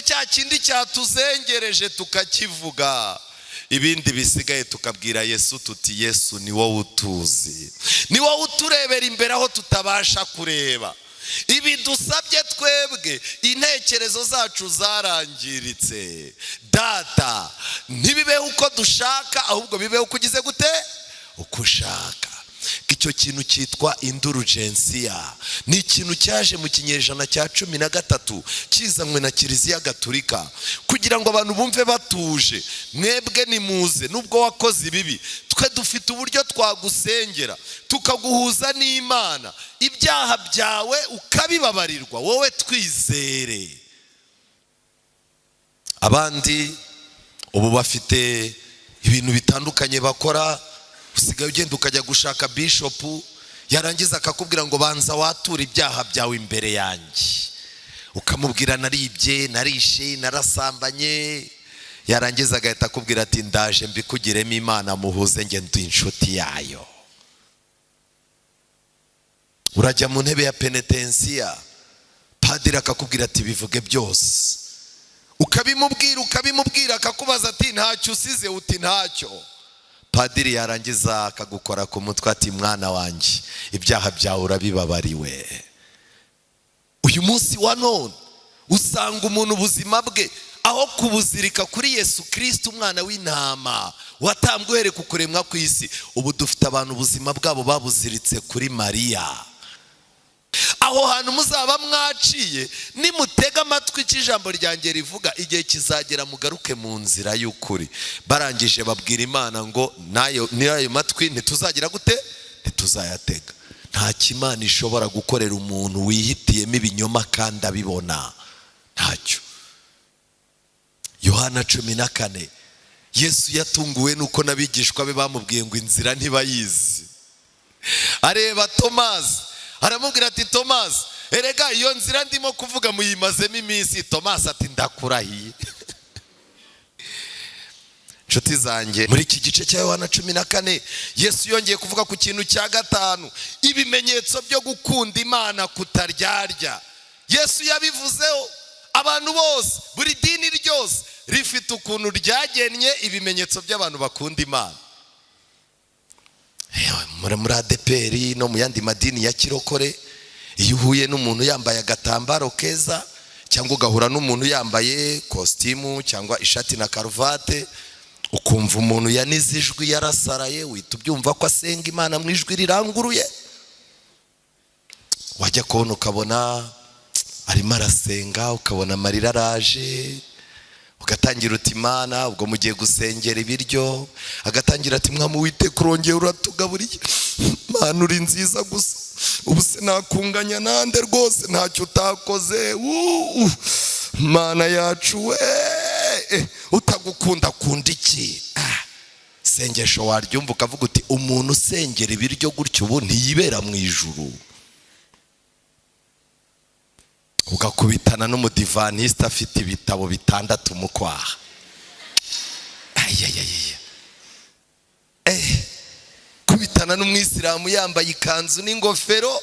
Cya kindi cyatuzengereje tukakivuga, ibindi bisigaye tukabwira Yesu tuti: "Yesu, ni wowe utuzi, ni wowe uturebera imbere aho tutabasha kureba. Ibi dusabye twebwe, intekerezo zacu zarangiritse. Data, ntibibeho uko dushaka, ahubwo bibeho uko ugize gute? Uko ushaka." Icyo kintu cyitwa indulgensiya ni ikintu cyaje mu kinyejana cya 13, kizanywe na Kiliziya Gatulika kugira ngo abantu bumve batuje. Mwebwe nimuze, nubwo wakoze ibibi, twe dufite uburyo twagusengera tukaguhuza n'Imana, ibyaha byawe ukabibabarirwa, wowe twizere. Abandi ubu bafite ibintu bitandukanye bakora. Usigaye ugenda ukajya gushaka bishopu, yarangiza akakubwira ngo: "Banza watura ibyaha byawe imbere yanjye." Ukamubwira: "Naribye, narishe, narasambanye." Yarangiza agahita akubwira ati: "Ndaje mbikugiremo Imana, muhuze, nge ndi inshuti yayo." Urajya mu ntebe ya penetensiya, padiri akakubwira ati: "Bivuge byose." Ukabimubwira, ukabimubwira, akakubaza ati: "Ntacyo usize?" Uti: "Ntacyo." Padiri yarangiza akagukora ku mutwe ati: "Mwana wanjye, ibyaha byawe urabibabariwe." Uyu munsi wa none usanga umuntu ubuzima bwe, aho kubuzirika kuri Yesu Kirisiti, umwana w'intama watambwe uhereye ku kuremwa kw'isi, ubu dufite abantu ubuzima bwabo babuziritse kuri Mariya. Aho hantu muzaba mwaciye, nimutega amatwi icyo ijambo ryanjye rivuga, igihe kizagera mugaruke mu nzira y'ukuri. Barangije babwira Imana ngo: "N'ayo matwi ntituzagira gute? Ntituzayatega." Nta Imana ishobora gukorera umuntu wihitiyemo ibinyoma kandi abibona, ntacyo. Yohana 14, Yesu yatunguwe nuko n'abigishwa be bamubwiye ngo inzira ntibayizi. Areba Tomasi, aramubwira ati: "Tomasi, erega iyo nzira ndimo kuvuga muyimazemo iminsi." Tomasi ati: "Ndakurahiye." Inshuti zanjye, muri iki gice cya Yohana 14, Yesu yongeye kuvuga ku kintu cya gatanu, ibimenyetso byo gukunda Imana kutaryarya. Yesu yabivuzeho. Abantu bose, buri dini ryose rifite ukuntu ryagennye ibimenyetso by'abantu bakunda Imana. Muri ADEPR no mu yandi madini ya kirokore, iyo uhuye n'umuntu yambaye agatambaro keza, cyangwa ugahura n'umuntu yambaye kositimu cyangwa ishati na karuvate, ukumva umuntu yanize ijwi, yarasaraye, uhita ubyumva ko asenga Imana mu ijwi riranguruye. Wajya kubona ukabona arimo arasenga, ukabona amarira araje, ugatangira uti: "Imana." Ubwo mugiye gusengera ibiryo, agatangira ati: "Mwami Uwiteka, urongera uratugaburiye. Mana, uri nziza gusa. Ubu se nakunganya nande? Rwose ntacyo utakoze. Mana yacu we, utagukunda akunda iki?" Sengesho waryumva ukavuga uti: "Umuntu usengera ibiryo gutyo ubu ntiyibera mu ijuru." Ugakubitana n'umudivanisite afite ibitabo bitandatu mu kwaha, kubitana n'umwisilamu yambaye ikanzu n'ingofero.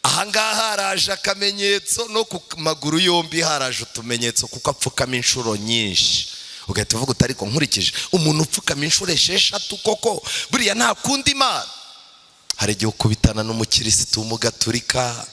Ahangaha haraje akamenyetso, no ku maguru yombi haraje utumenyetso, kuko apfukama inshuro nyinshi. Ugahita uvuga uti: "Ariko nkurikije umuntu upfukama inshuro 6 koko buriya nta kundi Imana?" Hari igihe ukubitana n'umukirisitu w'umugaturika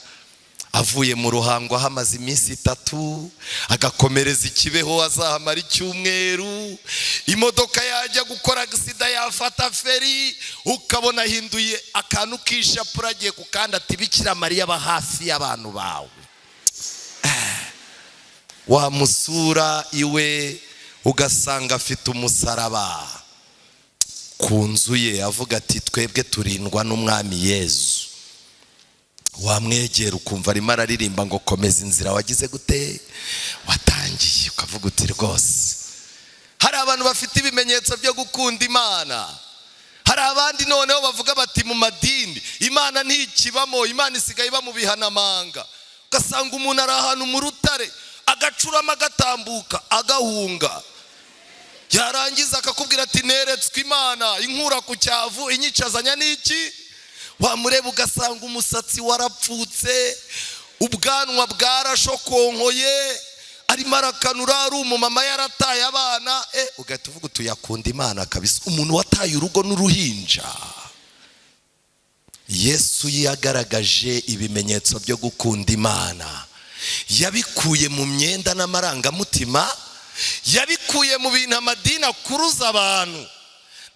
avuye mu Ruhango, ahamaze iminsi 3, agakomereza ikibeho, azahamara icyumweru. Imodoka yajya gukora agisida, yafata feri, ukabona ahinduye akantu k'ishapure, agiye ku kandi ati: "Bikira Mariya, aba hafi y'abantu bawe." Wamusura iwe ugasanga afite umusaraba ku nzu ye, avuga ati: "Twebwe turindwa n'Umwami Yezu." Wamwegera ukumva arimo araririmba ngo: "Komeza inzira wagize gute? Watangiye." Ukavuga uti: "Rwose hari abantu bafite ibimenyetso byo gukunda Imana." Hari abandi noneho bavuga bati: "Mu madini Imana ntikibamo, Imana isigaye iba mu bihanamanga." Ugasanga umuntu ari ahantu mu rutare, agacurama, agatambuka, agahunga, yarangiza akakubwira ati: "Neretswe Imana inkura ku cyavu, inyicazanya n'iki." Wamureba ugasanga umusatsi warapfutse, ubwanwa bwarashokonkoye, Arimo arakanura, ari umumama yarataye abana, ugahita uvuga uti: "Yakunda Imana kabisa." Umuntu wataye urugo n'uruhinja. Yesu yagaragaje ibimenyetso byo gukunda Imana. Yabikuye mu myenda n'amarangamutima, yabikuye mu bintu amadini akuruza abantu.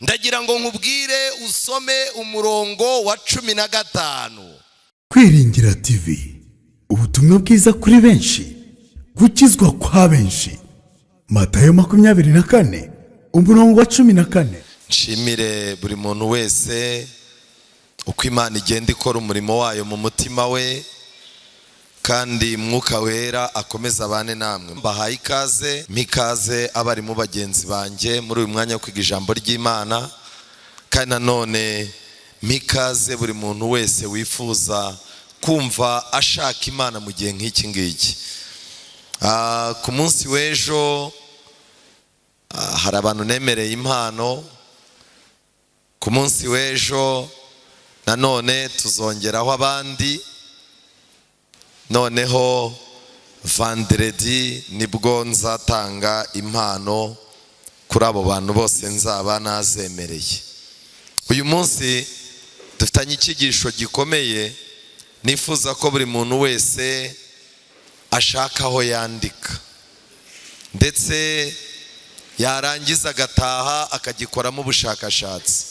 Ndagira ngo nkubwire, usome umurongo wa 15. Kwiringira TV, ubutumwa bwiza kuri benshi, gukizwa kwa benshi. Matayo 24, umurongo wa 14. Nshimire buri muntu wese uko Imana igenda ikora umurimo wayo mu mutima we, kandi Mwuka Wera akomeza abane namwe. Mbahaye ikaze, mpikaze abarimu bagenzi banjye muri uyu mwanya wo kwiga ijambo ry'Imana, kandi nanone mpikaze buri muntu wese wifuza kumva ashaka Imana mu gihe nk'iki ngiki. Ku munsi w'ejo hari abantu nemereye impano. Ku munsi w'ejo nanone tuzongeraho abandi. Noneho vendredi nibwo nzatanga impano kuri abo bantu bose nzaba nazemereye. Uyu munsi dufitanye icyigisho gikomeye, nifuza ko buri muntu wese ashaka aho yandika, ndetse yarangiza agataha akagikoramo ubushakashatsi.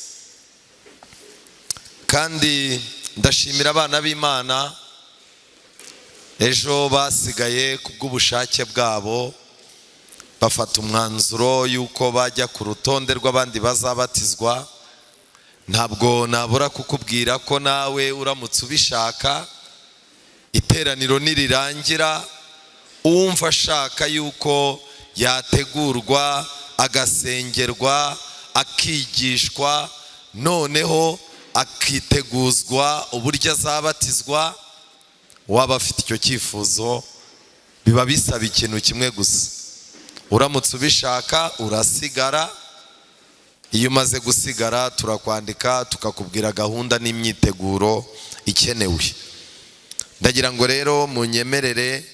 Kandi ndashimira abana b'Imana ejo basigaye ku bw'ubushake bwabo, bafata umwanzuro y'uko bajya ku rutonde rw'abandi bazabatizwa. Ntabwo nabura kukubwira ko nawe uramutse ubishaka, iteraniro nirirangira, uwumva ashaka yuko yategurwa, agasengerwa, akigishwa, noneho akiteguzwa uburyo azabatizwa, waba afite icyo cyifuzo, biba bisaba ikintu kimwe gusa. Uramutse ubishaka urasigara. Iyo umaze gusigara turakwandika, tukakubwira gahunda n'imyiteguro ikenewe. Ndagira ngo rero munyemerere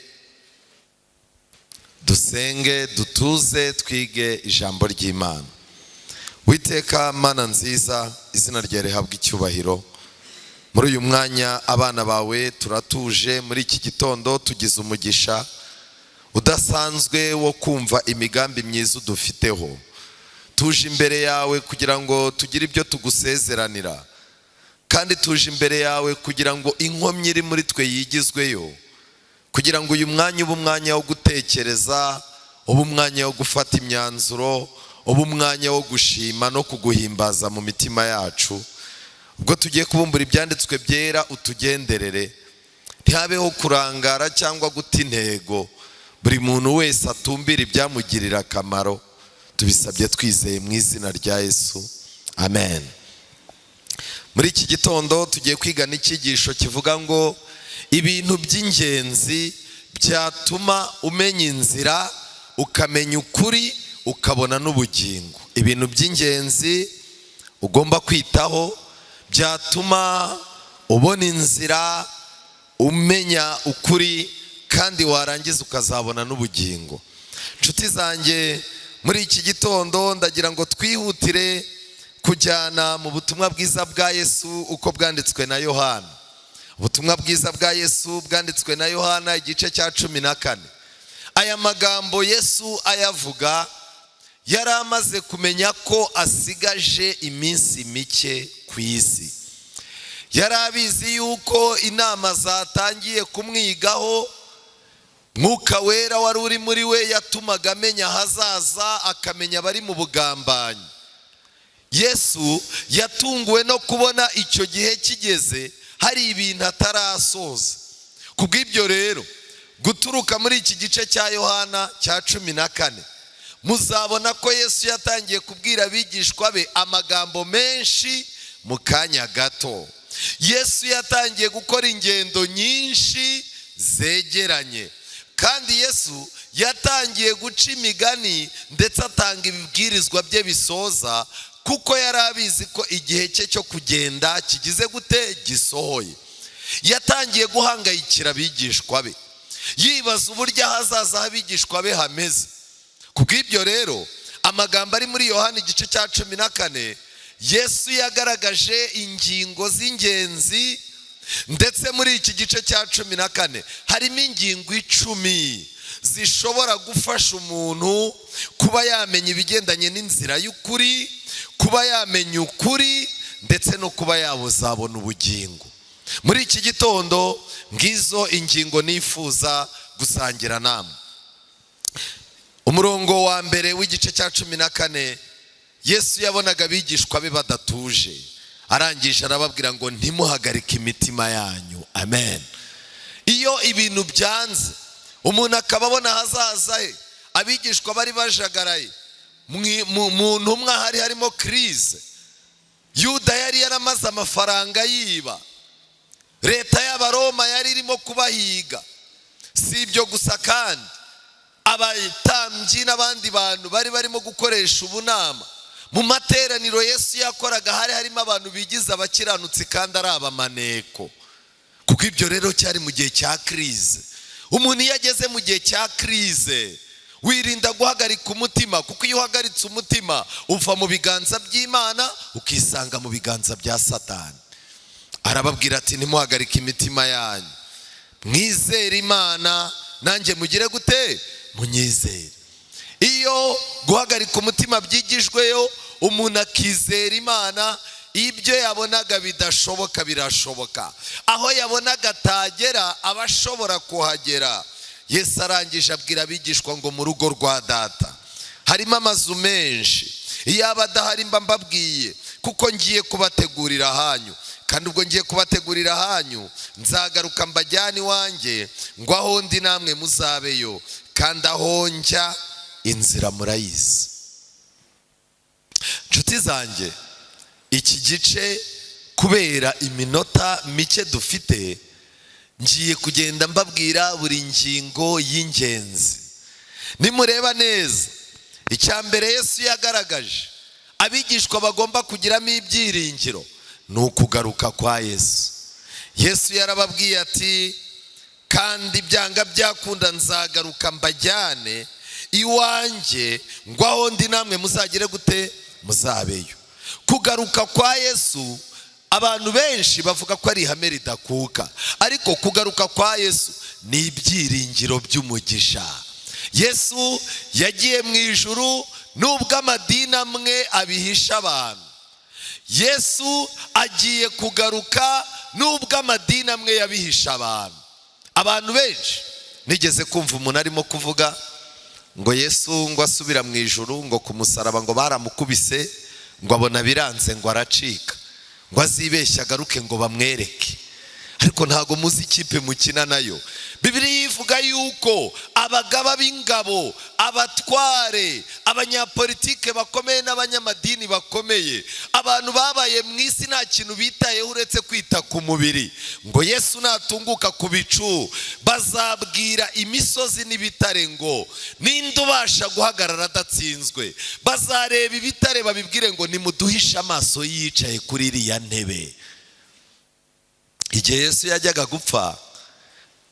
dusenge, dutuze, twige ijambo ry'Imana. Witeka Mana nziza, izina ryawe rihabwa icyubahiro. Muri uyu mwanya abana bawe turatuje. Muri iki gitondo tugize umugisha udasanzwe wo kumva imigambi myiza udufiteho. Tuje imbere yawe kugira ngo tugire ibyo tugusezeranira, kandi tuje imbere yawe kugira ngo inkomyi iri muri twe yigizweyo, kugira ngo uyu mwanya ube umwanya wo gutekereza, ube umwanya wo gufata imyanzuro, ube umwanya wo gushima no kuguhimbaza mu mitima yacu. Ubwo tugiye kubumbura ibyanditswe byera, utugenderere, ntihabeho kurangara cyangwa guta intego. Buri muntu wese atumbira ibyamugirira akamaro. Tubisabye twizeye mu izina rya Yesu, amen. Muri iki gitondo tugiye kwiga n'icyigisho kivuga ngo ibintu by'ingenzi byatuma umenya inzira, ukamenya ukuri, ukabona n'ubugingo. Ibintu by'ingenzi ugomba kwitaho byatuma ubona inzira, umenya ukuri, kandi warangiza ukazabona n'ubugingo. Inshuti zanjye, muri iki gitondo ndagira ngo twihutire kujyana mu butumwa bwiza bwa Yesu uko bwanditswe na Yohana. Ubutumwa bwiza bwa Yesu bwanditswe na Yohana, igice cya 14. Aya magambo Yesu ayavuga yari amaze kumenya ko asigaje iminsi mike ku isi. Yari abizi yuko inama zatangiye kumwigaho. Mwuka Wera wari uri muri we yatumaga amenya ahazaza, akamenya abari mu bugambanyi. Yesu yatunguwe no kubona icyo gihe kigeze hari ibintu atarasoza. Ku bw'ibyo rero, guturuka muri iki gice cya Yohana cya 14, muzabona ko Yesu yatangiye kubwira abigishwa be amagambo menshi mu kanya gato. Yesu yatangiye gukora ingendo nyinshi zegeranye, kandi Yesu yatangiye guca imigani, ndetse atanga ibibwirizwa bye bisoza, kuko yari abizi ko igihe cye cyo kugenda kigize gute? Gisohoye. Yatangiye guhangayikira abigishwa be. Yibaza uburyo ahazaza h'abigishwa be hameze. Kubw'ibyo rero, amagambo ari muri Yohani igice cya 14, Yesu yagaragaje ingingo z'ingenzi. Ndetse muri iki gice cya 14 harimo ingingo 10 zishobora gufasha umuntu kuba yamenya ibigendanye n'inzira y'ukuri, kuba yamenya ukuri, ndetse no kuba yabuzabona ubugingo. Muri iki gitondo, ngizo ingingo nifuza gusangira namwe. Umurongo wa mbere w'igice cya 14, Yesu yabonaga abigishwa be badatuje, arangije arababwira ngo: "Ntimuhagarike imitima yanyu." Amen. Iyo ibintu byanze, umuntu akaba abona ahazaza he, abigishwa bari bajagaraye mu ntumwa, hari harimo crise. Yuda yari yaramaze amafaranga yiba, leta y'Abaroma yari irimo kubahiga. Si ibyo gusa kandi, abatambyi n'abandi bantu bari barimo gukoresha ubunama. Mu materaniro Yesu yakoraga hari harimo abantu bigize abakiranutsi kandi ari abamaneko. Kuko ibyo rero cyari mu gihe cya crise. Umuntu iyo ageze mu gihe cya crise, wirinda guhagarika umutima, kuko iyo uhagaritse umutima uva mu biganza by'Imana ukisanga mu biganza bya Satani. Arababwira ati: "Ntimuhagarike imitima yanyu, mwizere Imana, nanjye mugire gute? Munyizere." Iyo guhagarika umutima byigijweyo, umuntu akizera Imana, ibyo yabonaga bidashoboka birashoboka, aho yabonaga atagera aba ashobora kuhagera. Yesu arangije abwira abigishwa ngo: "Mu rugo rwa Data harimo amazu menshi. Iyaba adahari mba mbabwiye, kuko ngiye kubategurira ahanyu. Kandi ubwo ngiye kubategurira ahanyu, nzagaruka mbajyane iwanjye, ngo aho ndi namwe muzabeyo. Kandi aho njya inzira murayizi." Nshuti zanjye, iki gice, kubera iminota mike dufite, ngiye kugenda mbabwira buri ngingo y'ingenzi. Nimureba neza, icya mbere Yesu yagaragaje abigishwa bagomba kugiramo ibyiringiro ni ukugaruka kwa Yesu. Yesu yarababwiye ati: "Kandi byanga byakunda nzagaruka mbajyane iwanjye, ngo aho ndi namwe muzagere gute? Muzabeyo." Kugaruka kwa Yesu, abantu benshi bavuga ko ari ihame ridakuka, ariko kugaruka kwa Yesu ni ibyiringiro by'umugisha. Yesu yagiye mu ijuru, nubwo amadini amwe abihisha abantu. Yesu agiye kugaruka, nubwo amadini amwe yabihisha abantu. Abantu benshi, nigeze kumva umuntu arimo kuvuga ngo Yesu ngo asubira mu ijuru, ngo ku musaraba ngo baramukubise, ngo abona biranze, ngo aracika, ngo azibeshye agaruke ngo bamwereke. Ariko ntabwo muzi ikipe mukina nayo. Bibiliya ivuga yuko abagaba b'ingabo, abatware, abanyapolitike bakomeye n'abanyamadini bakomeye, abantu babaye mu isi nta kintu bitayeho uretse kwita ku mubiri, ngo Yesu natunguka ku bicu bazabwira imisozi n'ibitare ngo: "Ninde ubasha guhagarara adatsinzwe?" Bazareba ibitare babibwire ngo: "Nimuduhishe amaso yicaye kuri iriya ntebe." Igihe Yesu yajyaga gupfa,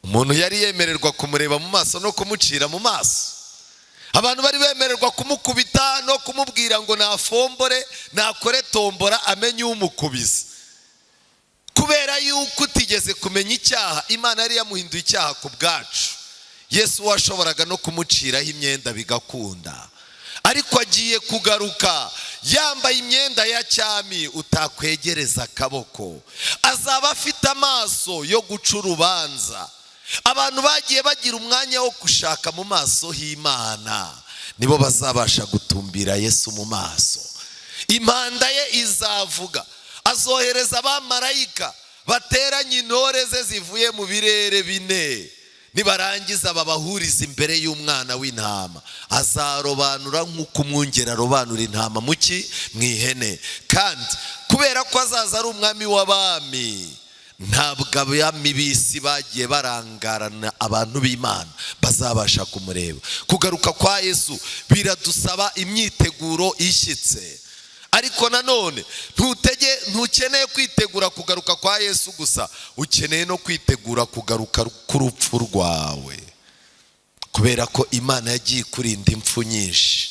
umuntu yari yemererwa kumureba mu maso no kumucira mu maso? Abantu bari bemererwa kumukubita no kumubwira ngo nafombore, nakore tombora amenye umukubise? Kubera yuko utigeze kumenya icyaha, Imana yari yamuhinduye icyaha ku bwacu. Yesu washoboraga no kumuciraho imyenda bigakunda, ariko agiye kugaruka yambaye imyenda ya cyami utakwegereza akaboko. Azaba afite amaso yo guca urubanza. Abantu bagiye bagira umwanya wo gushaka mu maso h'Imana nibo bazabasha gutumbira Yesu mu maso. Impanda ye izavuga, azohereza abamarayika bateranye intore ze zivuye mu birere bine. Nibarangiza babahuriza imbere y'Umwana w'Intama. Azarobanura nk'uko umwungeri arobanura intama mu ki? Mu ihene. Kandi kubera ko azaza ari Umwami w'abami, ntabwo abami b'isi bagiye barangarana abantu b'Imana bazabasha kumureba. Kugaruka kwa Yesu biradusaba imyiteguro ishyitse. Ariko nanone ntukeneye kwitegura kugaruka kwa Yesu gusa, ukeneye no kwitegura kugaruka k'urupfu rwawe. Kubera ko Imana yagiye ikurinda impfu nyinshi,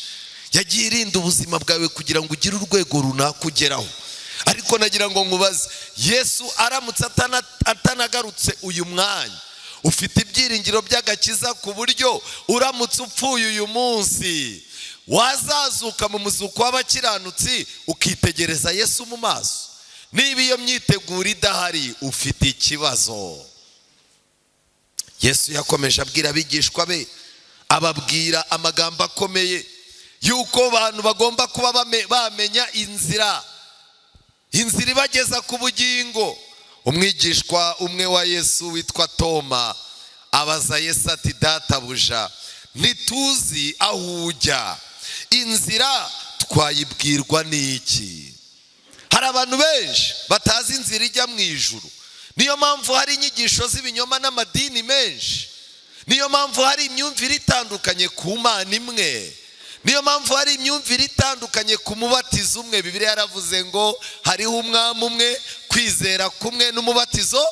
yagiye irinda ubuzima bwawe kugira ngo ugire urwego runaka ugeraho. Ariko nagira ngo nkubaze, Yesu aramutse atanagarutse uyu mwanya, ufite ibyiringiro by'agakiza ku buryo uramutse upfuye uyu munsi wazazuka mu muzuko w'abakiranutsi, ukitegereza Yesu mu maso? Niba iyo myiteguro idahari, ufite ikibazo. Yesu yakomeje abwira abigishwa be, ababwira amagambo akomeye y'uko abantu bagomba kuba bamenya inzira, inzira ibageza ku bugingo. Umwigishwa umwe wa Yesu witwa Toma abaza Yesu ati: "Databuja, ntituzi aho ujya, inzira twayibwirwa n'iki?" Hari abantu benshi batazi inzira ijya mu ijuru. Niyo mpamvu hari inyigisho z'ibinyoma n'amadini menshi. Niyo mpamvu hari imyumvire itandukanye ku Mana imwe. Niyo mpamvu hari imyumvire itandukanye ku mubatizo umwe. Bibiliya yaravuze ngo hariho Umwami umwe, kwizera kumwe n'umubatizo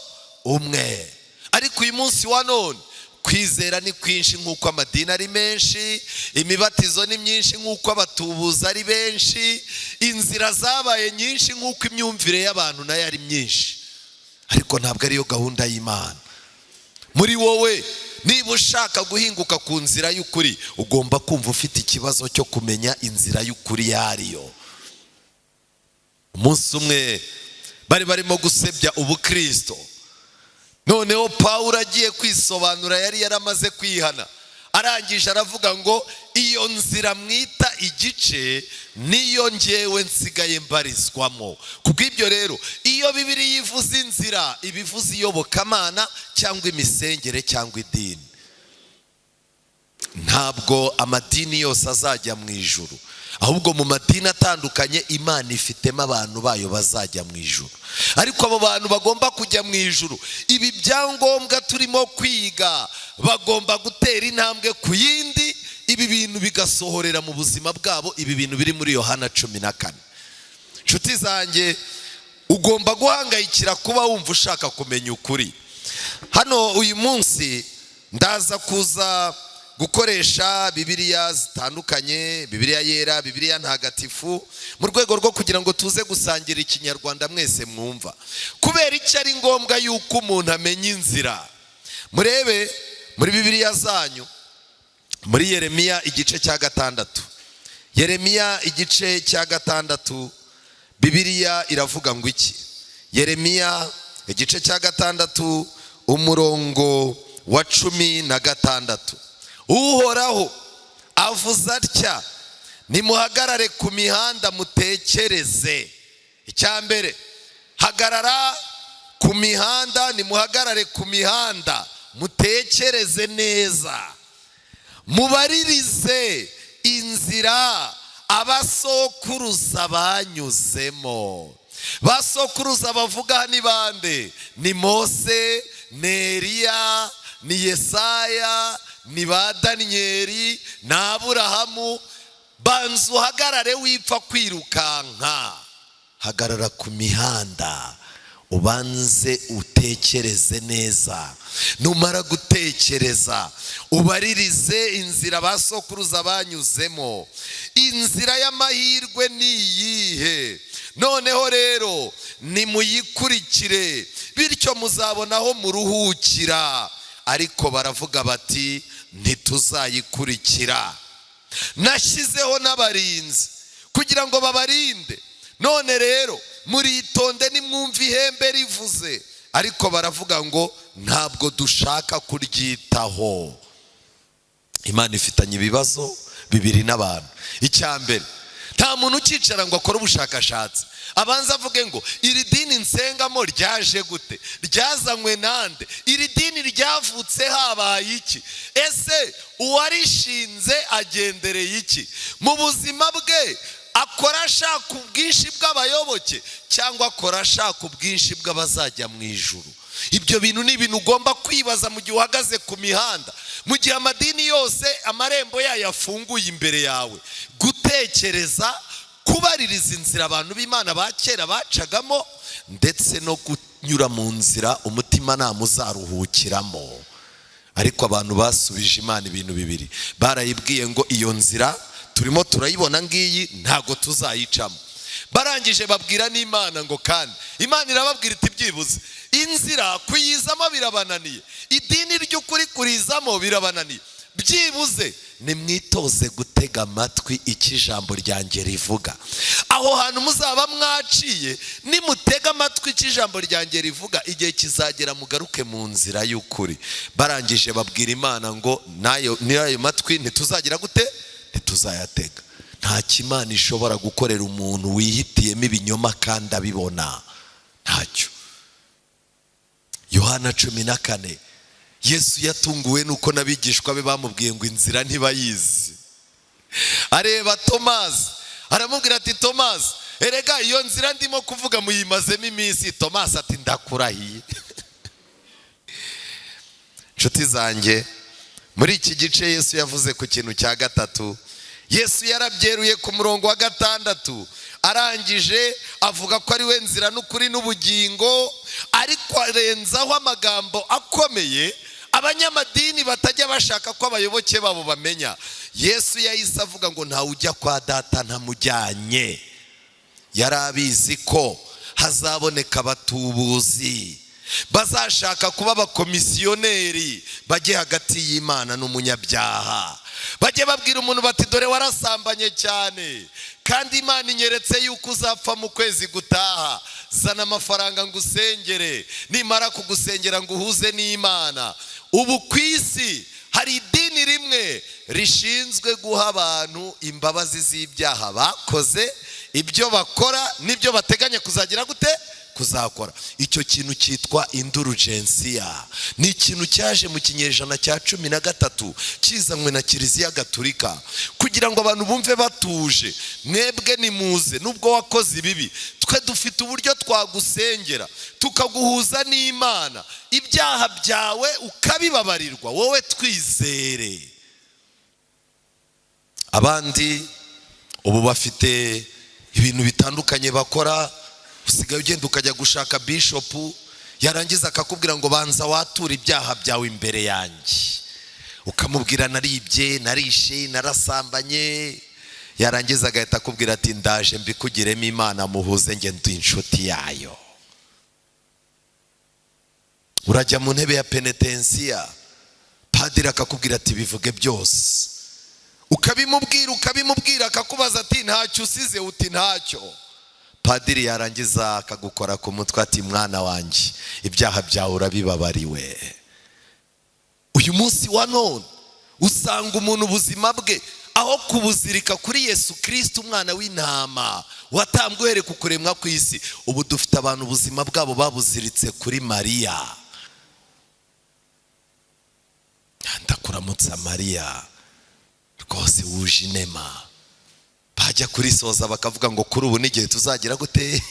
umwe. Ariko uyu munsi wa none kwizera ni kwinshi nk'uko amadini ari menshi, imibatizo ni myinshi nk'uko abatubuzi ari benshi, inzira zabaye nyinshi nk'uko imyumvire y'abantu nayo ari myinshi. Ariko ntabwo ariyo gahunda y'Imana. Muri wowe, niba ushaka guhinguka ku nzira y'ukuri, ugomba kumva ufite ikibazo cyo kumenya inzira y'ukuri iyo ariyo. Umunsi umwe bari barimo gusebya ubukristo. Noneho Pawulo agiye kwisobanura, yari yaramaze kwihana, arangije aravuga ngo: "Iyo nzira mwita igice niyo ngewe nsigaye mbarizwamo." Kubw'ibyo rero, iyo Bibiliya ivuze inzira, iba ivuze iyobokamana cyangwa imisengere cyangwa idini. Ntabwo amadini yose azajya mu ijuru, ahubwo mu madini atandukanye Imana ifitemo abantu bayo bazajya mu ijuru. Ariko abo bantu bagomba kujya mu ijuru, ibi byangombwa turimo kwiga, bagomba gutera intambwe ku yindi, ibi bintu bigasohorera mu buzima bwabo, ibi bintu biri muri Yohana 14. Inshuti zanjye, ugomba guhangayikira kuba wumva ushaka kumenya ukuri. Hano uyu munsi ndaza kuza gukoresha Bibiliya zitandukanye, Bibiliya Yera, Bibiliya Ntagatifu, mu rwego rwo kugira ngo tuze gusangira Ikinyarwanda mwese mwumva. Kubera icyo ari ngombwa yuko umuntu amenya inzira? Murebe muri Bibiliya zanyu, muri Yeremiya igice cya 6. Yeremiya igice cya 6, Bibiliya iravuga ngo iki? Yeremiya igice cya 6, umurongo wa 16: "Uhoraho avuze atya: nimuhagarare ku mihanda mutekereze." Icya mbere, hagarara ku mihanda, nimuhagarare ku mihanda mutekereze neza, mubaririze inzira abasokuruza banyuzemo. Basokuruza bavuga ni bande? Ni Mose, ni Eliya, ni Yesaya, ni ba Daniyeli, ni Aburahamu. Banza uhagarare, wipfa kwirukanka. Hagarara ku mihanda, ubanze utekereze neza. Numara gutekereza, ubaririze inzira ba sokuruza banyuzemo. Inzira y'amahirwe ni iyihe? Noneho rero nimuyikurikire, bityo muzabona aho muruhukira. Ariko baravuga bati: 'Ntituzayikurikira.' Nashyizeho n'abarinzi kugira ngo babarinde. None rero muritonde, nimwumve ihembe rivuze." Ariko baravuga ngo: 'Ntabwo dushaka kuryitaho.' Imana ifitanye ibibazo bibiri n'abantu. Icya mbere, nta muntu ukicara ngo akore ubushakashatsi, abanza avuge ngo: "Iri dini nsengamo ryaje gute? Ryazanywe nande? Iri dini ryavutse habaye iki? Ese uwarishinze agendereye iki mu buzima bwe? Akora ashaka ubwinshi bw'abayoboke cyangwa akora ashaka ubwinshi bw'abazajya mu ijuru?" Ibyo bintu ni ibintu ugomba kwibaza mu gihe uhagaze ku mihanda, mu gihe amadini yose amarembo yayo afunguye imbere yawe. Gutekereza, kubaririza inzira abantu b'Imana ba kera bacagamo, ndetse no kunyura mu nzira umutimanama uzaruhukiramo. Ariko abantu basubije Imana ibintu bibiri. Barayibwiye ngo iyo nzira turimo turayibona ngiyi, ntago tuzayicamo. Barangije babwira n'Imana ngo, kandi Imana irababwira iti byibuze inzira kuyizamo birabananiye, idini ry'ukuri kurizamo birabananiye, byibuze nimwitoze gutega amatwi icyo ijambo ryanjye rivuga. Aho hantu muzaba mwaciye, nimutega amatwi icyo ijambo ryanjye rivuga, igihe kizagera mugaruke mu nzira y'ukuri. Barangije babwira Imana ngo n'ayo matwi ntituzagira gute? Ntituzayatega. Nta Imana ishobora gukorera umuntu wihitiyemo ibinyoma kandi abibona, ntacyo. Yohana 14, Yesu yatunguwe nuko n'abigishwa be bamubwiye ngo inzira ntibayizi. Areba Tomasi aramubwira ati Tomasi, erega iyo nzira ndimo kuvuga muyimazemo iminsi. Tomasi ati ndakurahiye. Inshuti zanjye, muri iki gice Yesu yavuze ku kintu cya gatatu. Yesu yarabyeruye ku murongo wa 6, arangije avuga ko ari we nzira n'ukuri n'ubugingo, ariko arenzaho amagambo akomeye abanyamadini batajya bashaka ko abayoboke babo bamenya. Yesu yahise avuga ngo ntawe ujya kwa data ntamujyanye. Yari abizi ko hazaboneka abatubuzi bazashaka kuba abakomisiyoneri, bajye hagati y'Imana n'umunyabyaha, bajye babwira umuntu bati dore warasambanye cyane kandi Imana inyeretse yuko uzapfa mu kwezi gutaha, zana amafaranga ngusengere, nimara kugusengera ngo uhuze n'Imana. Ubu ku isi hari idini rimwe rishinzwe guha abantu imbabazi z'ibyaha bakoze, ibyo bakora n'ibyo bateganya kuzagira gute? Kuzakora. Icyo kintu cyitwa indulgensiya. Ni ikintu cyaje mu kinyejana cya 13, kizanywe na Kiliziya Gatulika kugira ngo abantu bumve batuje. Mwebwe nimuze, nubwo wakoze ibibi, twe dufite uburyo twagusengera tukaguhuza n'Imana, ibyaha byawe ukabibabarirwa, wowe twizere. Abandi ubu bafite ibintu bitandukanye bakora. Usigaye ugenda ukajya gushaka bishopu, yarangiza akakubwira ngo banza wature ibyaha byawe imbere yanjye. Ukamubwira naribye, narishe, narasambanye, yarangiza agahita akubwira ati ndaje mbikugiremo Imana muhuze, nge ndi inshuti yayo. Urajya mu ntebe ya penetensiya, padiri akakubwira ati bivuge byose, ukabimubwira ukabimubwira, akakubaza ati ntacyo usize? Uti ntacyo. Padiri yarangiza akagukora ku mutwe ati mwana wanjye, ibyaha byawe urabibabariwe. Uyu munsi wa none usanga umuntu ubuzima bwe aho kubuzirika kuri Yesu Kristo umwana w'intama watambwe uhereye ku kuremwa kw'isi, ubu dufite abantu ubuzima bwabo babuziritse kuri Mariya. Ndakuramutsa Mariya rwose wuje inema. Bajya kurisoza bakavuga ngo kuri ubu n'igihe tuzagira gute?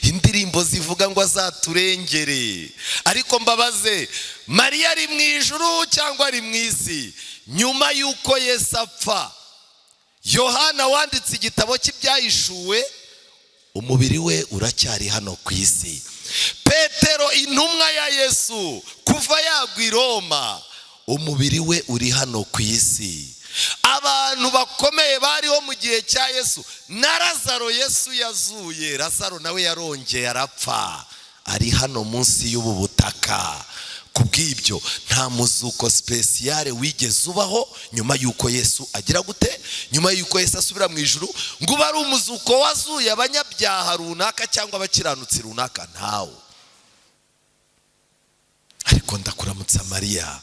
Indirimbo zivuga ngo azaturengere. Ariko mbabaze, Mariya ari mu ijuru cyangwa ari mu isi? Nyuma y'uko Yesu apfa, Yohana wanditse igitabo cy'ibyahishuwe, umubiri we uracyari hano ku isi. Petero intumwa ya Yesu kuva yagwa i Roma, umubiri we uri hano ku isi. Abantu bakomeye bariho mu gihe cya Yesu na Lazaro Yesu yazuye, Lazaro nawe yarongeye arapfa, ari hano munsi y'ubu butaka. Kubw'ibyo nta muzuko spécial wigeze ubaho nyuma y'uko Yesu agira gute? Nyuma y'uko Yesu asubira mu ijuru, ngo ube ari umuzuko wazuye abanyabyaha runaka cyangwa abakiranutsi runaka, ntawo. Ariko ndakuramutsa Mariya,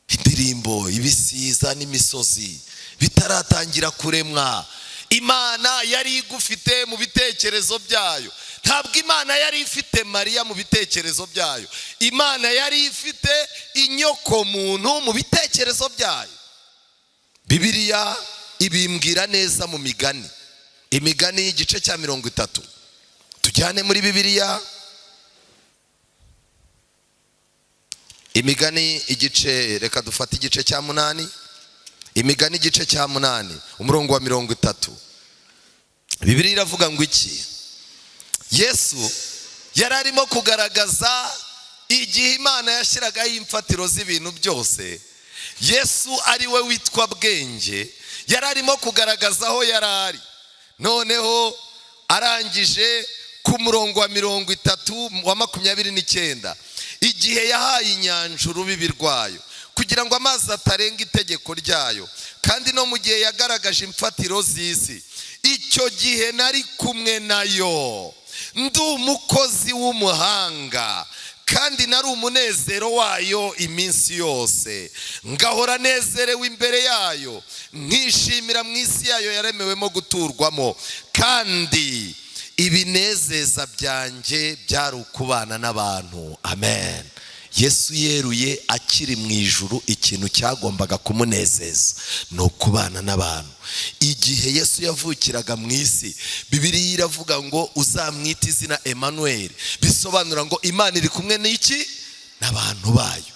indirimbo ibisiza n'imisozi bitaratangira kuremwa, Imana yari igufite mu bitekerezo byayo. Ntabwo Imana yari ifite Mariya mu bitekerezo byayo, Imana yari ifite inyoko muntu mu bitekerezo byayo. Bibiliya ibimbwira neza mu migani, imigani y'igice cya 30. Tujyane muri Bibiliya, imigani igice, reka dufate igice cya 8, imigani igice cya 8 umurongo wa 30. Bibiliya iravuga ngo iki? Yesu yari arimo kugaragaza Igihe Imana yashyiragaho imfatiro z'ibintu byose, Yesu ari we witwa Bwenge yari arimo kugaragaza aho yari ari. Noneho arangije ku murongo wa 30 wa 29, igihe yahaye inyanja urubibi rwayo kugira ngo amazi atarenga itegeko ryayo, kandi no mu gihe yagaragaje imfatiro z'isi, icyo gihe nari kumwe nayo, ndi umukozi w'umuhanga, kandi nari umunezero wayo iminsi yose, ngahora nezerewe imbere yayo, nkishimira mu isi yayo yaremewemo guturwamo, kandi ibinezeza byanjye byari ukubana n'abantu. Amen. Yesu yeruye akiri mu ijuru ikintu cyagombaga kumunezeza ni ukubana n'abantu. Igihe Yesu yavukiraga mu isi, Bibiliya iravuga ngo uzamwite izina Emmanuel, bisobanura ngo Imana iri kumwe n'iki? N'abantu bayo.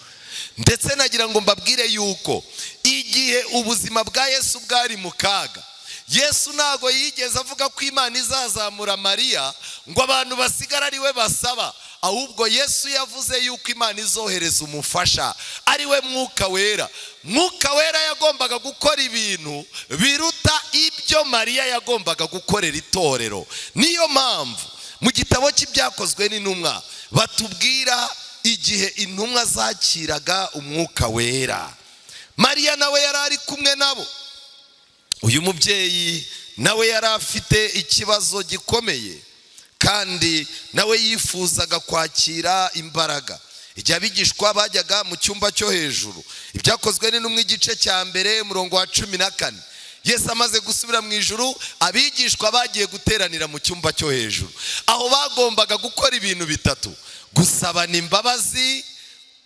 Ndetse nagira ngo mbabwire yuko igihe ubuzima bwa Yesu bwari mu kaga, Yesu ntago yigeze avuga ko Imana izazamura Mariya ngo abantu basigare ari we basaba, ahubwo Yesu yavuze yuko Imana izohereza umufasha ari we Mwuka Wera. Mwuka Wera yagombaga gukora ibintu biruta ibyo Mariya yagombaga gukorera itorero. Niyo mpamvu mu gitabo cy'Ibyakozwe n'Intumwa batubwira igihe intumwa zakiraga Umwuka Wera, Mariya nawe yari ari kumwe nabo. Uyu mubyeyi nawe yari afite ikibazo gikomeye, kandi nawe yifuzaga kwakira imbaraga. Igihe abigishwa bajyaga mu cyumba cyo hejuru, Ibyakozwe n'Intumwa igice cya 1 umurongo wa 14, Yesu amaze gusubira mu ijuru, abigishwa bagiye guteranira mu cyumba cyo hejuru, aho bagombaga gukora ibintu bitatu: gusabana imbabazi,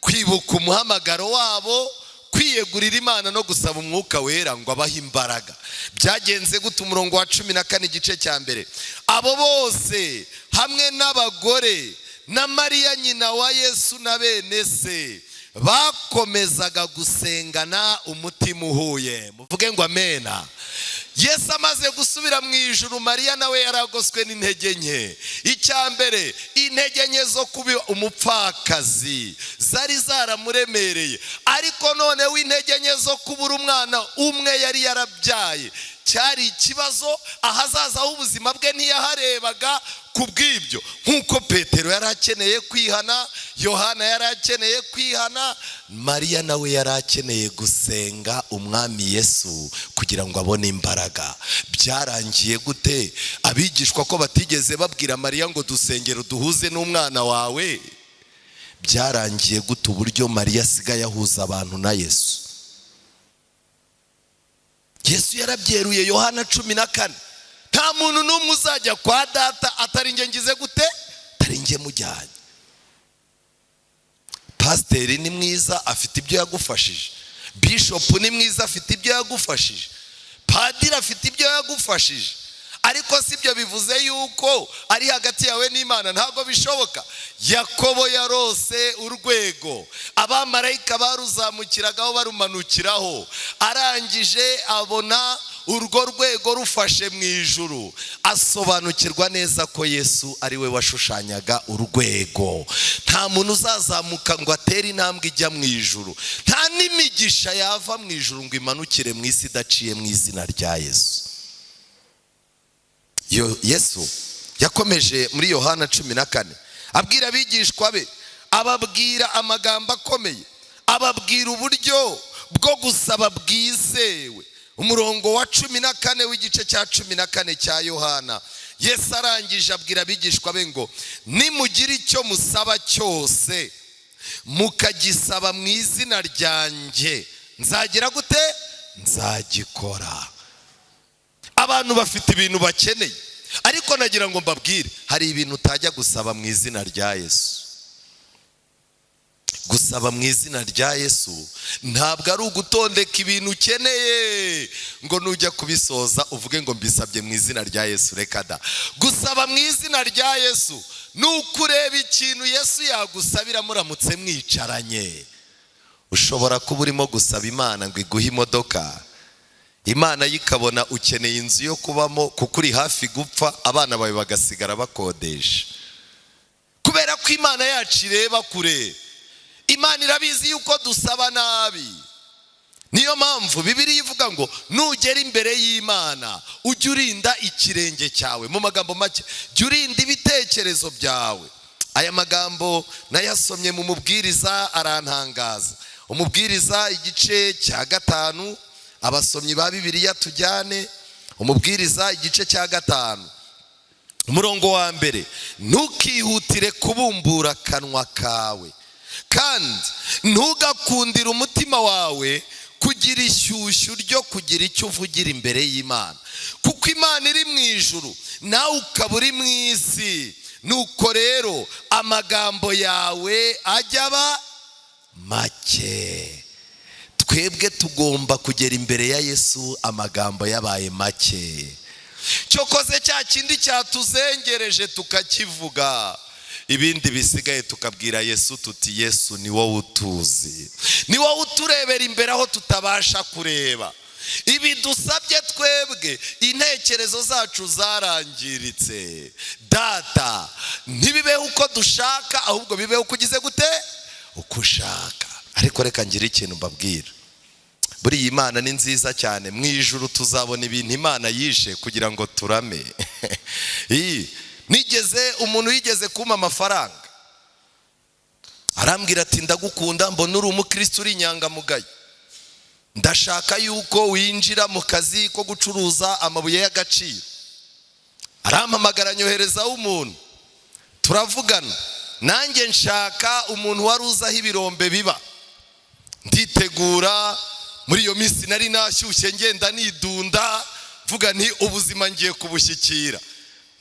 kwibuka umuhamagaro wabo, kwiyegurira Imana no gusaba Umwuka Wera ngo abahe imbaraga. Byagenze gute? Umurongo wa 14 igice cya 1, abo bose hamwe n'abagore na Mariya nyina wa Yesu na bene se bakomezaga gusengana umutima uhuye. Muvuge ngo amena. Yesu amaze gusubira mu ijuru, Mariya nawe yaragoswe n'intege nke. Icya mbere, intege nke zo kuba umupfakazi zari zaramuremereye, ariko noneho intege nke zo kubura umwana umwe yari yarabyaye cyari ikibazo. Ahazaza h'ubuzima bwe ntiyaharebaga. Ku bw'ibyo, nk'uko Petero yari akeneye kwihana, Yohana yari akeneye kwihana, Mariya nawe yari akeneye gusenga Umwami Yesu kugira ngo abone imbaraga. Byarangiye gute? Abigishwa ko batigeze babwira Mariya ngo dusengere duhuze n'umwana wawe, byarangiye gute uburyo Mariya asigaye ahuza abantu na Yesu? Yesu yarabyeruye Yohana 14, nta muntu n'umwe uzajya kwa Data atari njye ngize gute? Atari njye mujyanye. Pasiteri ni mwiza, afite ibyo yagufashije. Bishopu ni mwiza, afite ibyo yagufashije. Padiri afite ibyo yagufashije. Ariko si ibyo bivuze yuko ari hagati yawe n'Imana, ntabwo bishoboka. Yakobo yarose urwego, abamarayika baruzamukiragaho barumanukiraho, arangije abona urwo rwego rufashe mu ijuru, asobanukirwa neza ko Yesu ari we washushanyaga urwego. Nta muntu uzazamuka ngo atere intambwe ijya mu ijuru, nta n'imigisha yava mu ijuru ngo imanukire mu isi idaciye mu izina rya Yesu. Yesu yakomeje muri Yohana 14 abwira abigishwa be, ababwira amagambo akomeye, ababwira uburyo bwo gusaba bwizewe. Umurongo wa 14 w'igice cya 14 cya Yohana, Yesu arangije abwira abigishwa be ngo nimugira icyo musaba cyose mukagisaba mu izina ryanjye, nzagira gute? Nzagikora. Abantu bafite ibintu bakeneye, ariko nagira ngo mbabwire, hari ibintu utajya gusaba mu izina rya Yesu. Gusaba mu izina rya Yesu ntabwo ari ugutondeka ibintu ukeneye ngo nujya kubisoza uvuge ngo mbisabye mu izina rya Yesu. Reka da. Gusaba mu izina rya Yesu ni ukureba ikintu Yesu yagusabira muramutse mwicaranye. Ushobora kuba urimo gusaba Imana ngo iguhe imodoka, Imana yikabona ukeneye inzu yo kubamo kuko uri hafi gupfa, abana bawe bagasigara bakodesha. Kubera ko Imana yacu ireba kure. Imana irabizi yuko dusaba nabi. Niyo mpamvu Bibiliya ivuga ngo nugera imbere y'Imana ujye urinda ikirenge cyawe. Mu magambo make, jya urinda ibitekerezo byawe. Aya magambo nayasomye mu Mubwiriza, arantangaza. Umubwiriza igice cya 5, abasomyi ba Bibiliya tujyane. Umubwiriza igice cya 5, umurongo wa 1: ntukihutire kubumbura akanwa kawe, kandi ntugakundire umutima wawe kugira ishyushyu ryo kugira icyo uvugira imbere y'Imana, kuko Imana iri mu ijuru nawe ukaba uri mu isi. Nuko rero amagambo yawe ajya aba make. Twebwe tugomba kugera imbere ya Yesu amagambo yabaye make. Cyokoze cya kindi cyatuzengereje tukakivuga, ibindi bisigaye tukabwira Yesu tuti: "Yesu, ni wowe utuzi, ni wowe uturebera imbere aho tutabasha kureba. Ibi dusabye twebwe, intekerezo zacu zarangiritse. Data, ntibibeho uko dushaka, ahubwo bibeho uko ugize gute? Uko ushaka." Ariko reka ngire ikintu mbabwira. Buriya Imana ni nziza cyane. Mu ijuru tuzabona ibintu Imana yishe kugira ngo turame. Nigeze, umuntu yigeze kumpa amafaranga, arambwira ati: "Ndagukunda, mbona uri umukristo, uri inyangamugayo, ndashaka yuko winjira mu kazi ko gucuruza amabuye y'agaciro." Arampamagara, nyoherezaho umuntu, turavugana. Nanjye nshaka umuntu wari uzi aho ibirombe biba, nditegura. Muri iyo minsi nari nashyushye, ngenda nidunda, mvuga nti: "Ubuzima ngiye kubushyikira."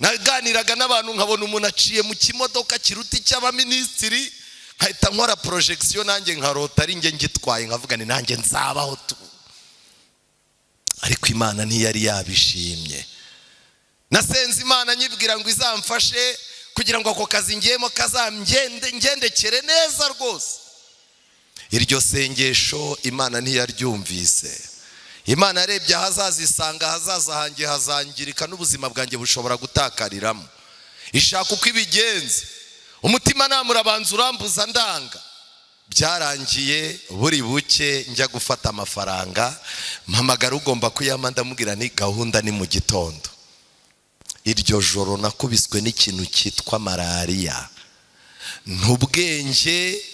Naganiraga n'abantu, nkabona umuntu aciye mu kimodoka kiruta icy'abaminisitiri, nkahita nkora projection, nanjye nkarota ari njye ngitwaye, nkavuga ni nanjye nzabaho tu. Ariko Imana ntiyari yabishimye. Nasenze Imana nyibwira ngo izamfashe kugira ngo ako kazi ngiyemo kazangendekere neza rwose. Iryo sengesho Imana ntiyaryumvise. Imana yarebye ahazaza, isanga ahazaza hanjye hazangirika n'ubuzima bwanjye bushobora gutakariramo. Ishaka uko ibigenza, umutimanama urabanza urambuza, ndanga. Byarangiye buri buke njya gufata amafaranga, mpamagara ugomba kuyampa, ndamubwira ni gahunda ni mu gitondo. Iryo joro nakubiswe n'ikintu cyitwa malariya, ntubwenge,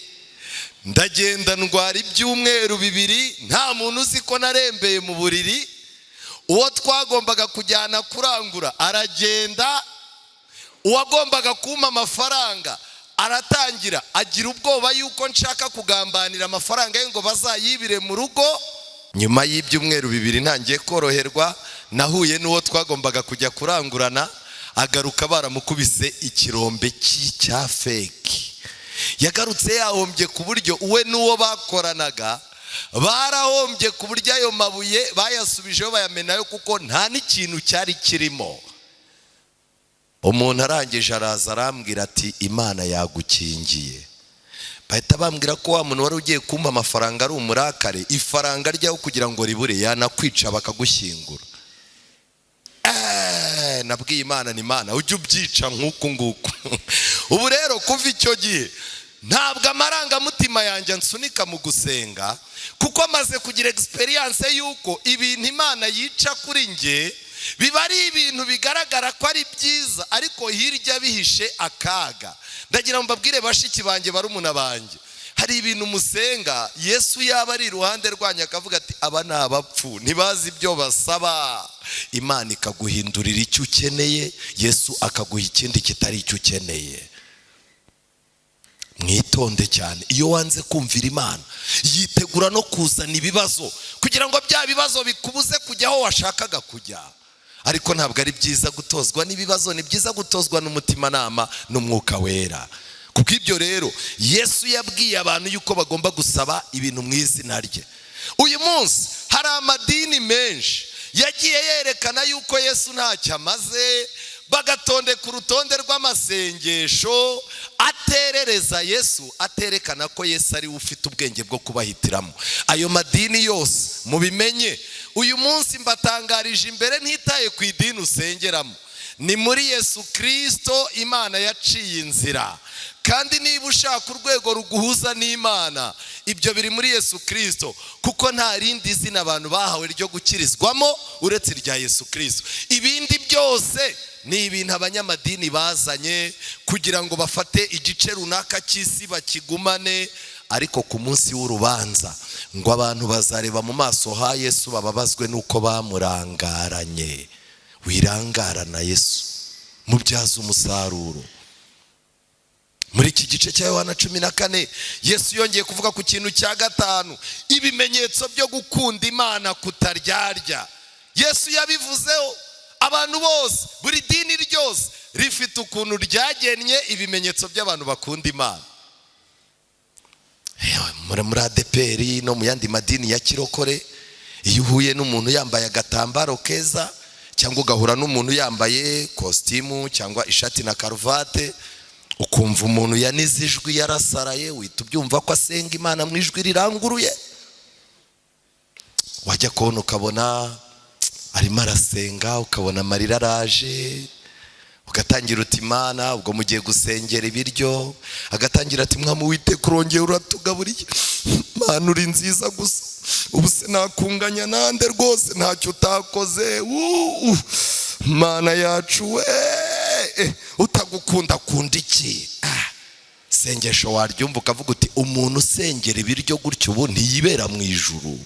ndagenda ndwara ibyumweru 2, nta muntu uzi ko narembeye mu buriri. Uwo twagombaga kujyana kurangura aragenda, uwagombaga kumpa amafaranga aratangira agira ubwoba yuko nshaka kugambanira amafaranga ye ngo bazayibire mu rugo. Nyuma y'ibyumweru 2 ntangiye koroherwa, nahuye n'uwo twagombaga kujya kurangurana, agaruka baramukubise ikirombe cya fake. Yagarutse yahombye, ku buryo we n'uwo bakoranaga barahombye, ku buryo ayo mabuye bayasubijeho bayamenayo, kuko nta n'ikintu cyari kirimo. Umuntu arangije araza arambwira ati: "Imana yagukingiye." Bahita bambwira ko wa muntu wari ugiye kumpa amafaranga ari umurakare, ifaranga ryaho kugira ngo ribure yanakwica bakagushyingura. Nabwiye Imana ni Imana ujye ubyica nk'uku nguku. Ubu rero kuva icyo gihe ntabwo amarangamutima yanjye ansunika mu gusenga, kuko amaze kugira expérience y'uko ibintu Imana yica kuri njye biba ari ibintu bigaragara ko ari byiza, ariko hirya bihishe akaga. Ndagira ngo mbabwire, bashiki banjye, barumuna banjye, hari ibintu musenga, Yesu yaba ari iruhande rwanyu akavuga ati: "Aba ni abapfu, ntibazi ibyo basaba." Imana ikaguhindurira icyo ukeneye, Yesu akaguha ikindi kitari icyo ukeneye. Mwitonde cyane. Iyo wanze kumvira Imana, yitegura no kuzana ibibazo kugira ngo bya bibazo bikubuze kujya aho washakaga kujya. Ariko ntabwo ari byiza gutozwa n'ibibazo, ni byiza gutozwa n'umutimanama n'Umwuka Wera. Kuko ibyo rero Yesu yabwiye abantu yuko bagomba gusaba ibintu mu izina rye. Uyu munsi hari amadini menshi yagiye yerekana yuko Yesu ntacyo amaze, bagatondeka urutonde rw'amasengesho aterereza Yesu, aterekana ko Yesu ari we ufite ubwenge bwo kubahitiramo. Ayo madini yose mubimenye, uyu munsi mbatangarije imbere, ntitaye ku idini usengeramo, ni muri Yesu Kirisito Imana yaciye inzira. Kandi niba ushaka urwego ruguhuza n'Imana, ibyo biri muri Yesu Kirisito, kuko nta rindi zina abantu bahawe ryo gukirizwamo uretse irya Yesu Kirisito. Ibindi byose ni ibintu abanyamadini bazanye kugira ngo bafate igice runaka cy'isi bakigumane, ariko ku munsi w'urubanza ngo abantu bazareba mu maso ha Yesu bababazwe n'uko bamurangaranye. Wirangarana Yesu, mubyaze umusaruro. Muri iki gice cya Yohana 14, Yesu yongeye kuvuga ku kintu cya gatanu, ibimenyetso byo gukunda Imana kutaryarya. Yesu yabivuzeho. Abantu bose, buri dini ryose rifite ukuntu ryagennye ibimenyetso by'abantu bakunda Imana. Muri ADEPR no mu yandi madini ya kirokore, iyo uhuye n'umuntu yambaye agatambaro keza, cyangwa ugahura n'umuntu yambaye kositimu cyangwa ishati na karuvate, ukumva umuntu yanize ijwi yarasaraye, uhita ubyumva ko asenga Imana mu ijwi riranguruye. Wajya kubona ukabona arimo arasenga, ukabona amarira araje, ugatangira uti Imana, ubwo mugiye gusengera ibiryo, agatangira ati Mwami Uwiteka urongeye uratugaburiye, Mana uri nziza gusa, ubu se nakunganya nande rwose, ntacyo utakoze, Mana yacu we, utagukunda akunda iki? Sengesho waryumva ukavuga uti umuntu usengera ibiryo gutyo ubu ntiyibera mu ijuru.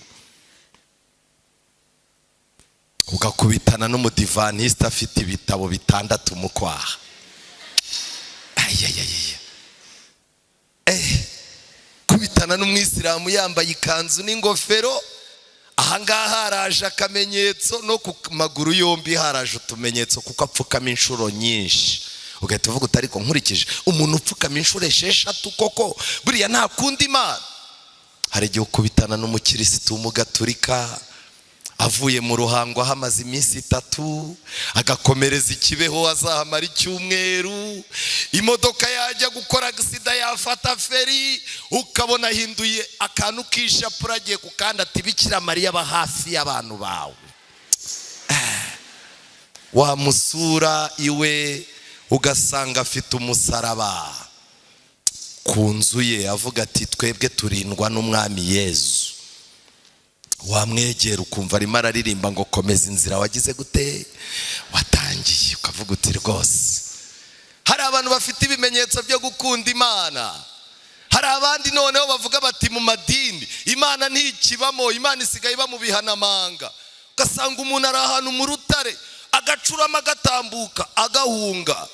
Ugakubitana n'umudivantisite afite ibitabo 6 mu kwaha. Kubitana n'umwisilamu yambaye ikanzu n'ingofero, ahangaha haraje akamenyetso, no ku maguru yombi haraje utumenyetso, kuko apfukama inshuro nyinshi. Ugahita uvuga uti ariko nkurikije umuntu upfukama inshuro 6 koko buriya nta kundi Imana. Hari igihe ukubitana n'umukirisitu w'umugaturika avuye mu Ruhango ahamaze iminsi 3, agakomereza ikibeho azahamara icyumweru, imodoka yajya gukora agisida yafata feri, ukabona ahinduye akantu k'ishapure agiye ku kandi ati Bikira Mariya aba hafi y'abantu bawe. Wamusura iwe ugasanga afite umusaraba ku nzu ye, avuga ati twebwe turindwa n'Umwami Yesu. Wamwegera ukumva arimo araririmba ngo komeza inzira wagize gute watangiye, ukavuga uti rwose. Hari abantu bafite ibimenyetso byo gukunda Imana. Hari abandi noneho bavuga bati mu madini Imana ntikibamo, Imana isigaye iba mu bihanamanga. Ugasanga umuntu ari ahantu mu rutare agacurama agatambuka agahunga,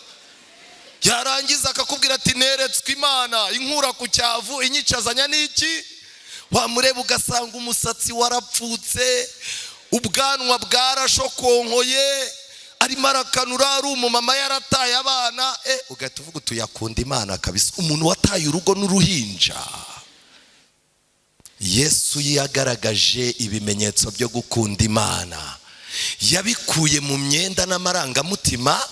yarangiza akakubwira ati neretswe Imana inkura ku cyavu inyicazanya n'iki. Wamureba ugasanga umusatsi warapfutse, ubwanwa bwarashokonkoye, arimo arakanura, ari umumama yarataye abana. Ugahita uvuga uti yakunda Imana kabisa, umuntu wataye urugo n'uruhinja. Yesu yagaragaje ibimenyetso byo gukunda Imana, yabikuye mu myenda n'amarangamutima,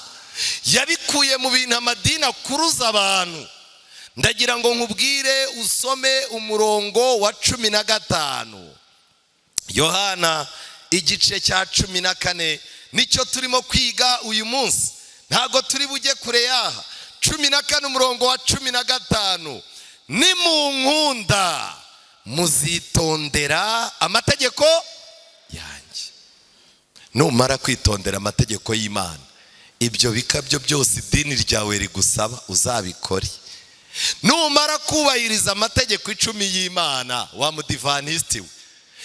yabikuye mu bintu amadini akuruza abantu. Ndagira ngo nkubwire usome umurongo wa 15, Yohana igice cya 14, nicyo turimo kwiga uyu munsi, ntago turi bujye kure yaha. 14 umurongo wa 15, nimunkunda muzitondera amategeko yanjye. Numara kwitondera amategeko y'Imana, ibyo bikabyo byose idini ryawe rigusaba uzabikore. Numara kubahiriza amategeko 10 y'Imana, wa mudivantisiti we,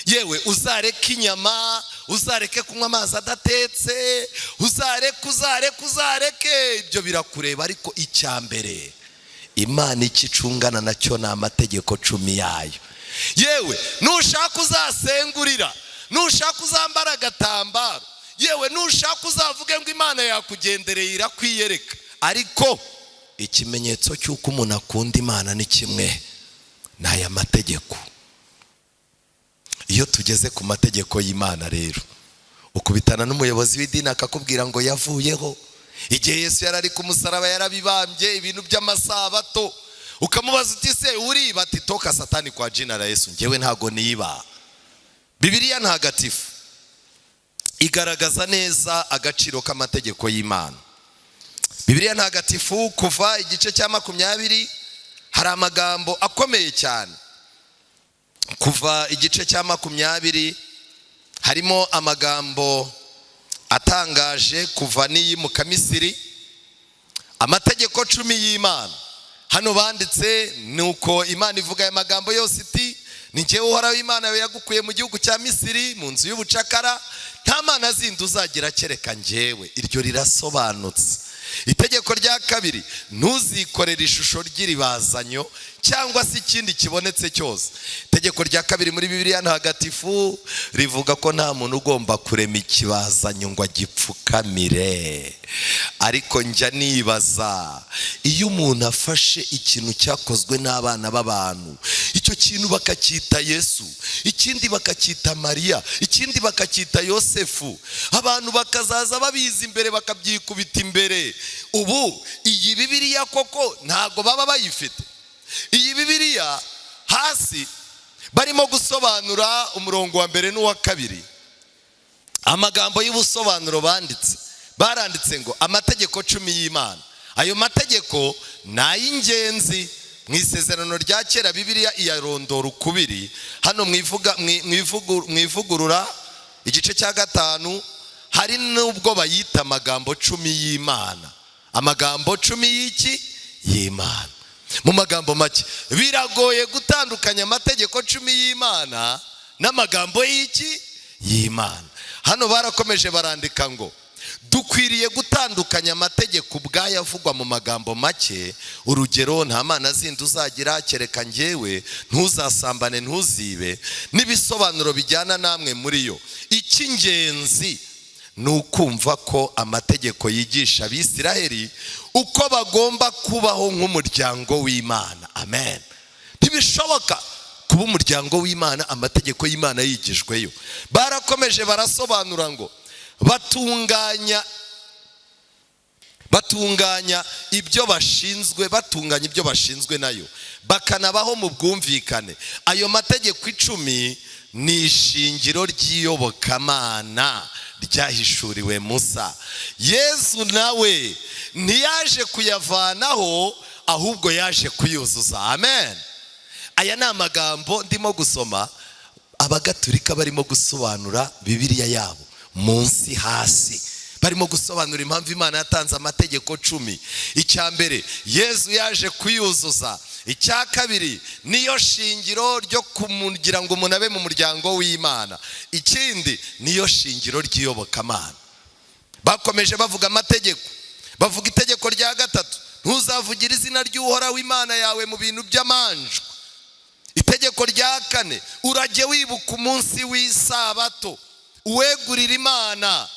yewe uzareke inyama, uzareke kunywa amazi adatetse, uzareke uzareke uzareke, ibyo birakureba. Ariko icya mbere Imana icyo icungana nacyo ni amategeko 10 yayo. Yewe nushaka uzasengurira, nushaka uzambara agatambaro, yewe nushaka uzavuge ngo Imana yakugendereye irakwiyereka, ariko ikimenyetso cy'uko umuntu akunda Imana ni kimwe, ni aya mategeko. Iyo tugeze ku mategeko y'Imana rero, ukubitana n'umuyobozi w'idini akakubwira ngo yavuyeho. Igihe Yesu yari ari ku musaraba yarabibambye ibintu by'amasabato, ukamubaza uti se uriba? Ati toka satani kwa jina la Yesu, njyewe ntago niba. Bibiliya ntagatifu igaragaza neza agaciro k'amategeko y'Imana. Bibiliya ntagatifu kuva igice cya 20 Hari amagambo akomeye cyane. Kuva igice cya 20 harimo amagambo atangaje, kuva n'iyimuka Misiri, amategeko 10 y'Imana. Hano banditse ni uko Imana ivuga aya magambo yose iti: "Ni njyewe Uhoraho Imana yawe yagukuye mu gihugu cya Misiri, mu nzu y'ubucakara. Nta mana zindi uzagira kereka njyewe." Iryo rirasobanutse. Itegeko rya kabiri: "Ntuzikorere ishusho ry'iribazanyo cyangwa se ikindi kibonetse cyose." Itegeko rya kabiri muri Bibiliya Ntagatifu rivuga ko nta muntu ugomba kurema ikibazanyo ngo agipfukamire. Ariko njya nibaza, iyo umuntu afashe ikintu cyakozwe n'abana b'abantu, icyo kintu bakacyita Yesu, ikindi bakacyita Mariya, ikindi bakacyita Yosefu, abantu bakazaza babizi imbere, bakabyikubita imbere, ubu iyi Bibiliya koko ntabwo baba bayifite? Iyi Bibiliya hasi barimo gusobanura umurongo wa mbere n'uwa kabiri, amagambo y'ubusobanuro banditse, baranditse ngo amategeko 10 y'Imana. Ayo mategeko ni ay'ingenzi mu Isezerano rya Kera. Bibiliya iyarondora ukubiri. Hano mu Ivugurura igice cya 5, hari n'ubwo bayita amagambo 10 y'Imana. Amagambo 10 y'iki? Y'Imana. Mu magambo make, biragoye gutandukanya amategeko 10 y'Imana n'amagambo y'iki? Y'Imana. Hano barakomeje barandika ngo dukwiriye gutandukanya amategeko ubwayo avugwa mu magambo make. Urugero: "Nta mana zindi uzagira kereka njyewe", "Ntuzasambane", "Ntuzibe", n'ibisobanuro bijyana namwe muri yo. Icy'ingenzi ni ukumva ko amategeko yigisha Abisiraheli uko bagomba kubaho nk'umuryango w'Imana. Amen. Ntibishoboka kuba umuryango w'Imana amategeko y'Imana yigijweyo. Barakomeje barasobanura ngo batunganya ibyo bashinzwe, batunganya ibyo bashinzwe nayo, bakanabaho mu bwumvikane. Ayo mategeko 10 ni ishingiro ry'iyobokamana ryahishuriwe Musa. Yezu nawe ntiyaje kuyavanaho, ahubwo yaje kuyuzuza. Amen. Aya ni amagambo ndimo gusoma, Abagatulika barimo gusobanura Bibiliya yabo munsi hasi, barimo gusobanura impamvu Imana yatanze amategeko 10. Icya mbere, Yezu yaje kuyuzuza. Icya kabiri, niyo shingiro ryo kugira ngo umuntu abe mu muryango w'Imana. Ikindi, niyo shingiro ry'iyobokamana. Bakomeje bavuga amategeko, bavuga itegeko rya gatatu: "Ntuzavugire izina ry'Uhoraho Imana yawe mu bintu by'amanjwe." Itegeko rya kane: "Urajye wibuka umunsi w'isabato uwegurira Imana.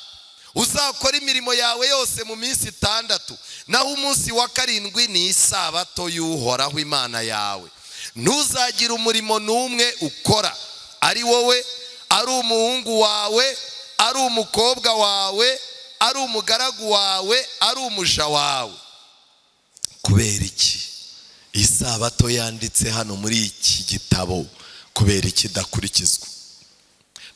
Uzakora imirimo yawe yose mu minsi 6, naho umunsi wa karindwi ni isabato y'Uhoraho Imana yawe. Ntuzagire umurimo n'umwe ukora, ari wowe, ari umuhungu wawe, ari umukobwa wawe, ari umugaragu wawe, ari umuja wawe." Kubera iki isabato yanditse hano muri iki gitabo? Kubera iki idakurikizwa?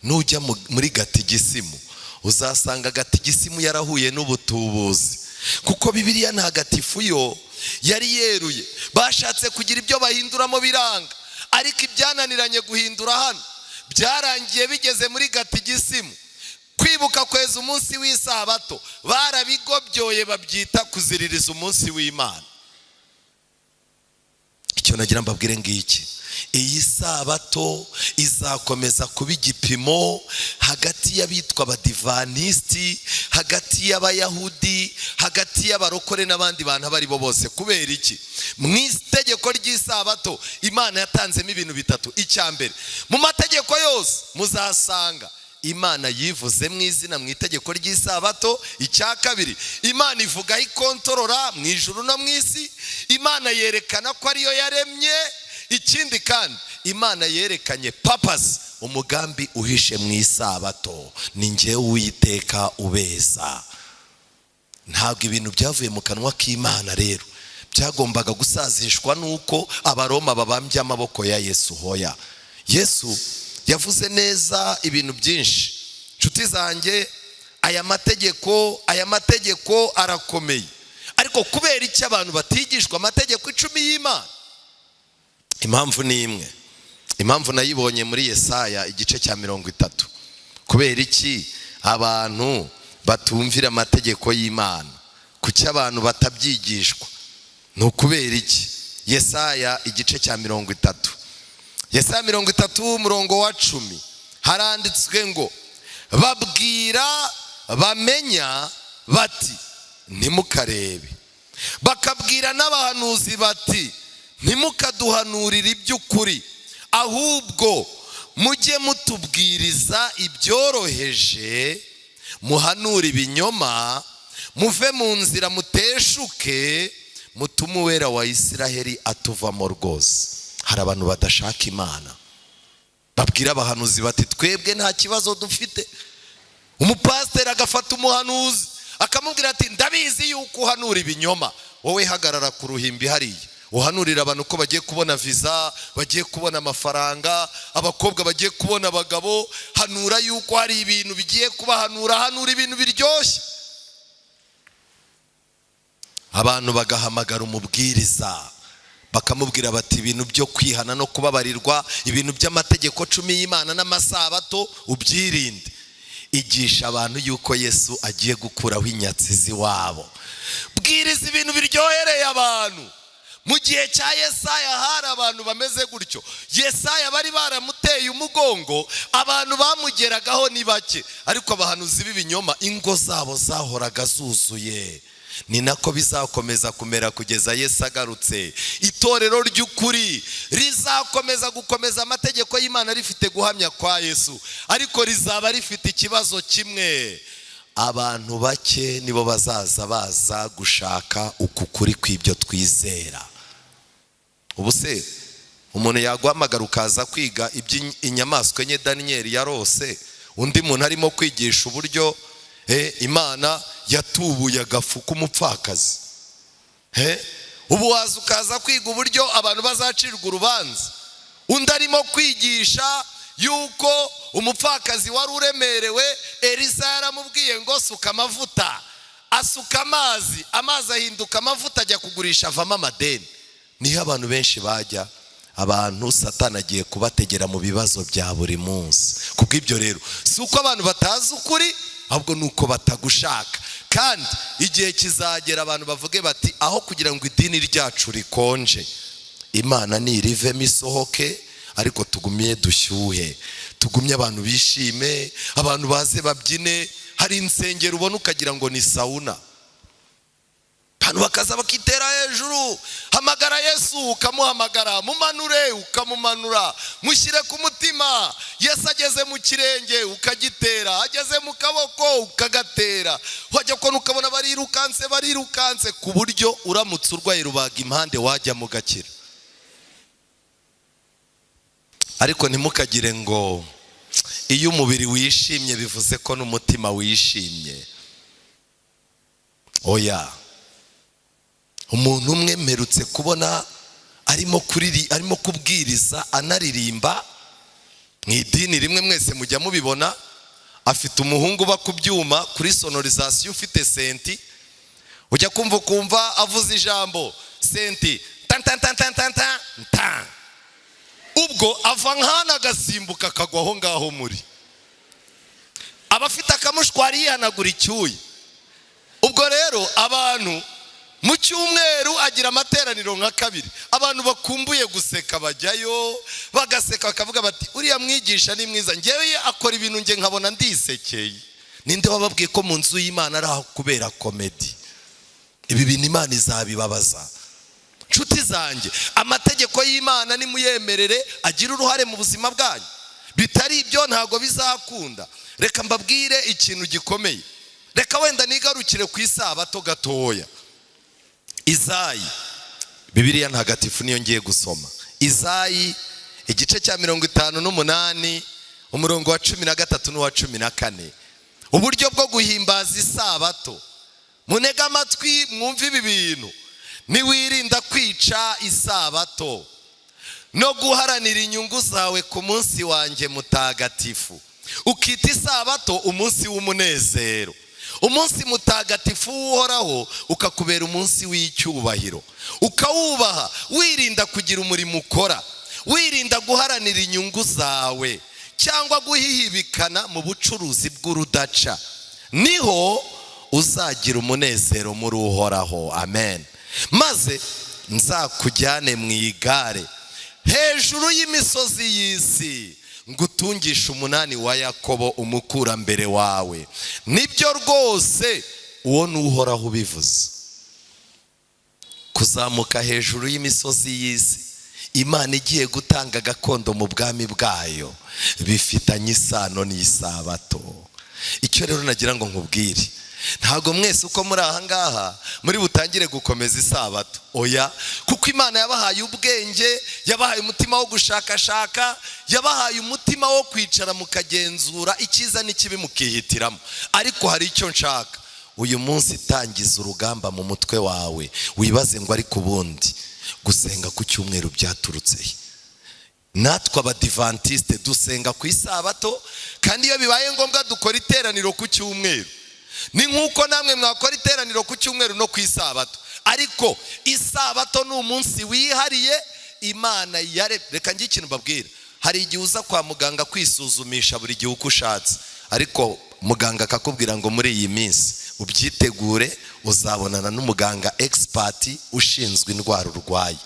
Nujya muri gatigisimu, uzasanga gatigisimu yarahuye n'ubutubuzi, kuko Bibiliya Ntagatifu yo yari yeruye. Bashatse kugira ibyo bahinduramo biranga, ariko ibyananiranye guhindura hano byarangiye bigeze muri gatigisimu. Kwibuka kweza umunsi w'isabato barabigobyoye, babyita kuziririza umunsi w'Imana. Icyo nagira mbabwire ngiki: iyi sabato izakomeza kuba igipimo hagati y'abitwa Abadivanisiti, hagati y'Abayahudi, hagati y'abarokore n'abandi bantu abo ari bo bose. Kubera iki? Mu itegeko ry'isabato Imana yatanzemo ibintu bitatu. Icya mbere, mu mategeko yose muzasanga Imana yivuze mu izina mu itegeko ry'isabato. Icya kabiri, Imana ivuga aho ikontorora mu ijuru no mu isi. Imana yerekana ko ariyo yaremye. Ikindi kandi, Imana yerekanye purpose, umugambi uhishe mu isabato: "Ni njyewe Uwiteka ubeza." Ntabwo ibintu byavuye mu kanwa k'Imana rero byagombaga gusazishwa n'uko Abaroma babambye amaboko ya Yesu. Hoya, Yesu yavuze neza ibintu byinshi. Inshuti zanjye, aya mategeko arakomeye, ariko kubera iki abantu batigishwa amategeko 10 y'Imana? Impamvu ni imwe. Impamvu nayibonye muri Yesaya igice cya 30. Kubera iki abantu batumvira amategeko y'Imana? Kuki abantu batabyigishwa? Ni ukubera iki? Yesaya igice cya 30, Yesaya 30 umurongo wa 10, haranditswe ngo: babwira bamenya bati ntimukarebe, bakabwira n'abahanuzi bati ntimukaduhanurire iby'ukuri, ahubwo mujye mutubwiriza ibyoroheje, muhanure ibinyoma, muve mu nzira muteshuke, mutume Uwera wa Isiraheli atuvamo rwose. Hari abantu badashaka Imana, babwira abahanuzi bati twebwe nta kibazo dufite. Umupasiteri agafata umuhanuzi akamubwira ati ndabizi yuko uhanura ibinyoma, wowe hagarara ku ruhimbi hariya uhanurira abantu ko bagiye kubona viza, bagiye kubona amafaranga, abakobwa bagiye kubona abagabo, hanura yuko hari ibintu bigiye kubahanura, hanura ibintu biryoshye. Abantu bagahamagara umubwiriza bakamubwira bati ibintu byo kwihana no kubabarirwa, ibintu by'amategeko 10 y'Imana n'amasabato ubyirinde, igisha abantu yuko Yesu agiye gukuraho inyatsi z'iwabo, bwiriza ibintu biryohereye abantu. Mu gihe cya Yesaya hari abantu bameze gutyo. Yesaya bari baramuteye umugongo, abantu bamugeragaho ni bake, ariko abahanuzi b'ibinyoma ingo zabo zahoraga zuzuye. Ni nako bizakomeza kumera kugeza Yesu agarutse. Itorero ry'ukuri rizakomeza gukomeza amategeko y'Imana rifite guhamya kwa Yesu, ariko rizaba rifite ikibazo kimwe: abantu bake nibo bazaza baza gushaka uku kuri kw'ibyo twizera. Ubu se umuntu yaguhamagara ukaza kwiga iby'inyamaswa enye Daniyeli yarose, undi muntu arimo kwigisha uburyo Imana yatubuye agafu k'umupfakazi? Ubu waza ukaza kwiga uburyo abantu bazacirwa urubanza, undi arimo kwigisha yuko umupfakazi wari uremerewe Elisa yaramubwiye ngo suka amavuta, asuka amazi, amazi ahinduka amavuta, ajya kugurisha avamo amadeni. Niho abantu benshi bajya. Abantu Satani agiye kubategera mu bibazo bya buri munsi. Kubw'ibyo rero si uko abantu batazi ukuri, ahubwo ni uko batagushaka. Kandi igihe kizagera abantu bavuge bati aho kugira ngo idini ryacu rikonje, Imana nirivemo isohoke, ariko tugumye dushyuhe, tugumye abantu bishime, abantu baze babyine. Hari insengero ubona ukagira ngo ni sauna, abantu bakaza bakitera hejuru. Hamagara Yesu ukamuhamagara, mumanure ukamumanura, mushyire ku mutima. Yesu ageze mu kirenge ukagitera, ageze mu kaboko ukagatera, wajya kubona ukabona barirukanse, barirukanse, ku buryo uramutse urwaye rubaga impande wajya mugakira. Ariko ntimukagire ngo iyo umubiri wishimye bivuze ko n'umutima wishimye. Oya. Umuntu umwe mperutse kubona arimo kubwiriza anaririmba mu idini rimwe, mwese mujya mubibona, afite umuhungu uba ku byuma kuri sonorisation ufite senti, ujya kumva ukumva avuze ijambo senti tan tan tan tan tan tan tan, ubwo ava nk'ahantu agasimbuka akagwa aho ngaho muri, aba afite akamushwari yihanagura icyuya. Ubwo rero abantu mu cyumweru agira amateraniro nka kabiri, abantu bakumbuye guseka bajyayo bagaseka, bakavuga bati uriya mwigisha ni mwiza, ngewe akora ibintu nge nkabona ndisekeye. Ninde wababwiye ko mu nzu y'Imana ari aho kubera comedy? Ibi bintu Imana izabibabaza. Nshuti zanjye, amategeko y'Imana nimuyemerere agira uruhare mu buzima bwanyu, bitari ibyo ntabwo bizakunda. Reka mbabwire ikintu gikomeye, reka wenda nigarukire ku isabato gatoya. Izayi, Bibiliya ntagatifu niyo ngiye gusoma. Izayi igice cya 58 umurongo wa 13 n'uwa 14, uburyo bwo guhimbaza isabato. Munege amatwi mwumve ibi bintu: niwirinda kwica isabato no guharanira inyungu zawe ku munsi wanjye mutagatifu, ukita isabato umunsi w'umunezero, Umunsi mutagatifu w'Uhoraho ukakubera umunsi w'icyubahiro, ukawubaha wirinda kugira umurimo ukora, wirinda guharanira inyungu zawe cyangwa guhihibikana mu bucuruzi bw'urudaca. Niho uzagira umunezero muri Uhoraho. Amen. Maze nzakujyane mu igare hejuru y'imisozi y'isi, ngutungishe umunani wa Yakobo umukurambere wawe. Nibyo rwose, uwo ni Uhoraho ubivuze. Kuzamuka hejuru y'imisozi y'isi, Imana igiye gutanga gakondo mu bwami bwayo, bifitanye isano n'isabato. Icyo rero nagira ngo nkubwire, ntabwo mwese uko muri aha ngaha muri butangire gukomeza isabato, oya, kuko Imana yabahaye ubwenge, yabahaye umutima wo gushakashaka, yabahaye umutima wo kwicara mukagenzura icyiza n'ikibi mukihitiramo. Ariko hari icyo nshaka uyu munsi: tangiza urugamba mu mutwe wawe, wibaze ngo ariko ubundi gusenga ku cyumweru byaturutse he? Natwe Abadivantisite dusenga ku isabato, kandi iyo bibaye ngombwa dukora iteraniro ku cyumweru. Ni nk'uko namwe mwakora iteraniro ku cyumweru no ku isabato, ariko isabato ni umunsi wihariye Imana yare. Reka njye ikintu mbabwira: hari igihe uza kwa muganga kwisuzumisha buri gihe uko ushatse, ariko muganga akakubwira ngo muri iyi minsi ubyitegure, uzabonana n'umuganga expert ushinzwe indwara urwaye.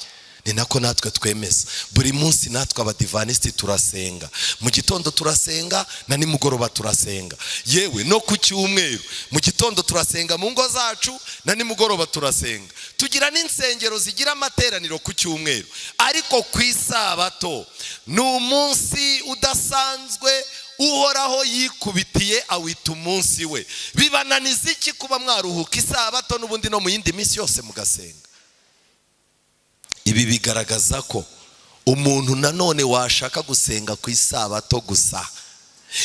Ni nako natwe twemeza buri munsi. Natwe Abadivanisiti turasenga mu gitondo, turasenga na nimugoroba turasenga, yewe no ku cyumweru mu gitondo turasenga mu ngo zacu, na nimugoroba turasenga. Tugira n'insengero zigira amateraniro ku cyumweru, ariko ku isabato ni umunsi udasanzwe Uhoraho yikubitiye awita umunsi we. Bibananiza iki kuba mwaruhuka isabato, n'ubundi no mu yindi minsi yose mugasenga? Ibi bigaragaza ko umuntu nanone washaka gusenga ku isabato gusa,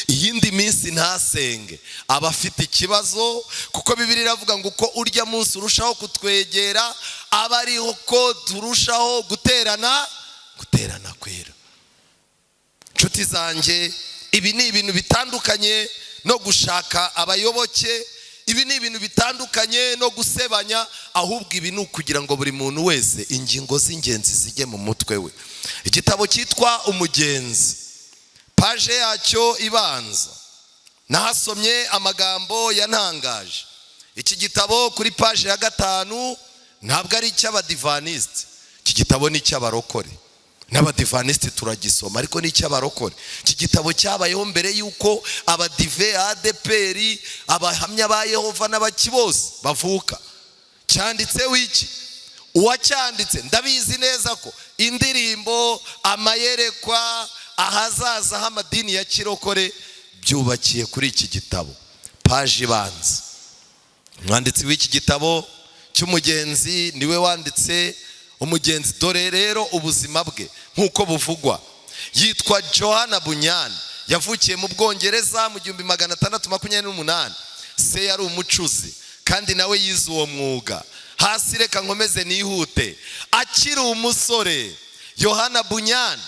iyindi minsi ntasenge, aba afite ikibazo, kuko Bibiliya iravuga ngo uko urya munsi urushaho kutwegera, aba ariho ko turushaho guterana kwera. Inshuti zanjye, ibi ni ibintu bitandukanye no gushaka abayoboke, ibi ni ibintu bitandukanye no gusebanya, ahubwo ibi ni ukugira ngo buri muntu wese ingingo z'ingenzi zijye mu mutwe we. Igitabo cyitwa Umugenzi, page yacyo ibanza, nahasomye amagambo yantangaje. Iki gitabo kuri page ya 5 ntabwo ari icy'Abadivanisiti, iki gitabo ni icy'abarokore. N'Abadivanisiti turagisoma, ariko ni icy'abarokore. Iki gitabo cyabayeho mbere y'uko Abadive, ADEPR, Abahamya ba Yehova n'abaki bose bavuka. Cyanditseho iki? Uwacyanditse, ndabizi neza ko indirimbo, amayerekwa, ahazaza h'amadini ya kirokore byubakiye kuri iki gitabo. Page ibanza, umwanditsi w'iki gitabo cy'Umugenzi niwe wanditse Umugenzi. Dore rero ubuzima bwe nk'uko buvugwa: yitwa Johanna Bunyan, yavukiye mu Bwongereza mu 1628. Se yari umucuzi kandi nawe yize uwo mwuga. Hasi, reka nkomeze nihute. Akiri umusore, Yohana Bunyan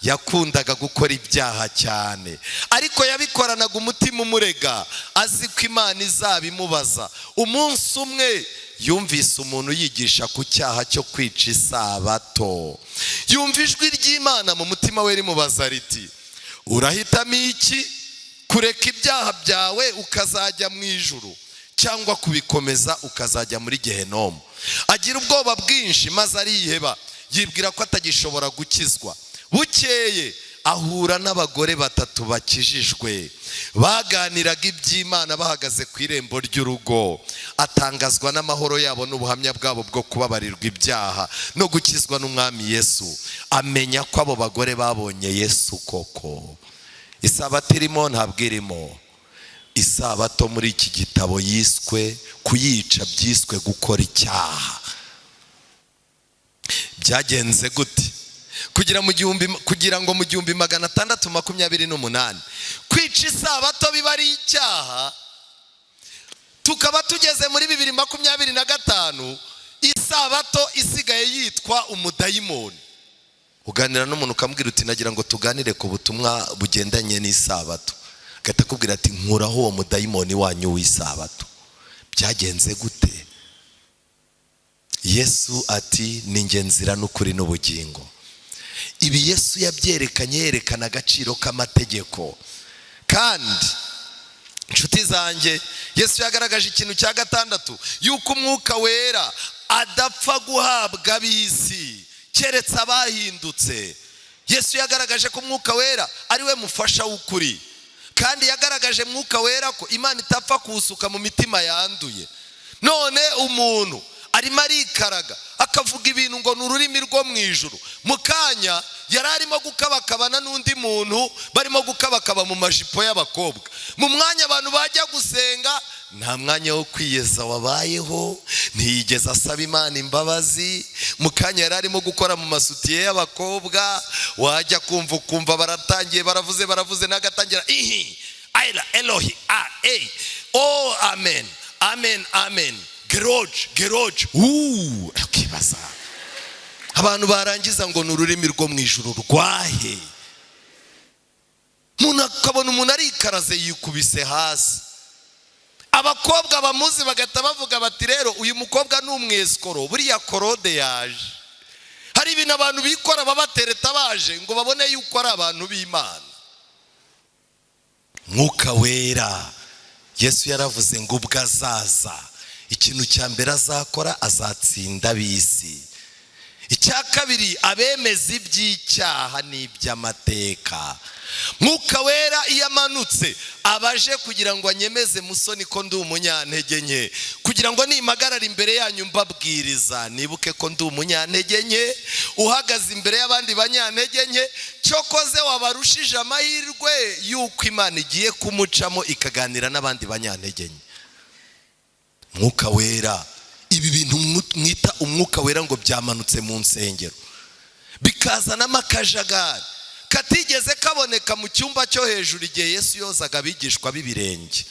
yakundaga gukora ibyaha cyane, ariko yabikoranaga umutima umurega, azi ko Imana izabimubaza. Umunsi umwe yumvise umuntu yigisha ku cyaha cyo kwica isabato. Yumva ijwi ry'Imana mu mutima we rimubaza riti: "Urahitamo iki? Kureka ibyaha byawe ukazajya mu ijuru, cyangwa kubikomeza ukazajya muri Gehenomu?" Agira ubwoba bwinshi maze ariheba, yibwira ko atagishobora gukizwa. Bukeye ahura n'abagore batatu bakijijwe baganiraga iby'Imana bahagaze ku irembo ry'urugo. Atangazwa n'amahoro yabo n'ubuhamya bwabo bwo kubabarirwa ibyaha no gukizwa n'Umwami Yesu. Amenya ko abo bagore babonye Yesu koko. Isabato irimo? Ntabwo irimo. Isabato muri iki gitabo yiswe, kuyica byiswe gukora icyaha. Byagenze gute kugira ngo mu 1628 kwica isabato biba ari icyaha, tukaba tugeze muri 2025 isabato isigaye yitwa umudayimoni? Uganira n'umuntu ukamubwira uti: "Nagira ngo tuganire ku butumwa bugendanye n'isabato," agahita akubwira ati: "Nkuraho uwo mudayimoni wanyu w'isabato." Byagenze gute? Yesu ati: "Ni njye nzira n'ukuri n'ubugingo." Ibi Yesu yabyerekanye, yerekana agaciro k'amategeko. Kandi inshuti zanjye, Yesu yagaragaje ikintu cya gatandatu, yuko Umwuka Wera adapfa guhabwa ab'isi keretse abahindutse. Yesu yagaragaje ko Umwuka Wera ari we mufasha w'ukuri, kandi yagaragaje Mwuka Wera ko Imana itapfa kuwusuka mu mitima yanduye. None umuntu arimo arikaraga, akavuga ibintu ngo ni ururimi rwo mu ijuru. Mu kanya yari arimo gukabakabana n'undi muntu, barimo gukabakaba mu majipo y'abakobwa. Mu mwanya abantu bajya gusenga, nta mwanya wo kwiyeza wabayeho, ntiyigeze asaba Imana imbabazi. Mu kanya yari arimo gukora mu masutiye y'abakobwa. Wajya kumva ukumva baratangiye, baravuze, baravuze, n'agatangira ihi ayira elohi a e o, amen, amen, amen, geroge, geroge. Uuu, ukibaza abantu barangiza ngo ni ururimi rwo mu ijuru rwahe? Umuntu akabona umuntu arikaraze, yikubise hasi, abakobwa bamuzi bagahita bavuga bati: "Rero uyu mukobwa ni umwesikoro, buriya korode yaje." Hari ibintu abantu bikora babatereta baje ngo babone yuko ari abantu b'Imana. Mwuka Wera, Yesu yaravuze ngo ubwo azaza, ikintu cya mbere azakora, azatsinda ab'isi. Icya kabiri, abemeza iby'icyaha n'iby'amateka. Mwuka Wera iyo amanutse, abaje kugira ngo anyemeze musoni ko ndi umunyantege nke, kugira ngo nimpagarara imbere yanyu mbabwiriza, nibuke ko ndi umunyantege nke uhagaze imbere y'abandi banyantege nke, cyokoze wabarushije amahirwe y'uko Imana igiye kumucamo ikaganira n'abandi banyantege nke. Mwuka Wera, ibi bintu mwita Umwuka Wera ngo byamanutse mu nsengero, bikazanamo akajagari katigeze kaboneka mu cyumba cyo hejuru igihe Yesu yozaga abigishwa b'ibirenge.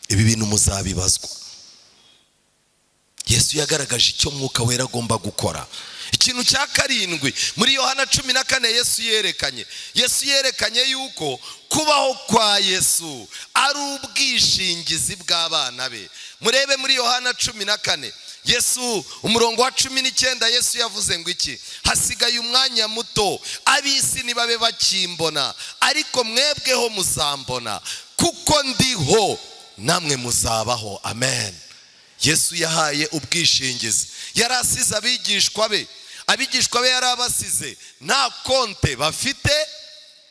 Ibi bintu muzabibazwa. Yesu yagaragaje icyo Mwuka Wera agomba gukora. Ikintu cya karindwi, muri Yohana 14, Yesu yerekanye yuko kubaho kwa Yesu ari ubwishingizi bw'abana be. Murebe muri Yohana 14, Yesu, umurongo wa 19, Yesu yavuze ngo iki? "Hasigaye umwanya muto, ab'isi ntibabe bakimbona, ariko mwebweho muzambona, kuko ndiho namwe muzabaho." Amen. Yesu yahaye ubwishingizi. Yari asize abigishwa be, abigishwa be yari abasize nta konte bafite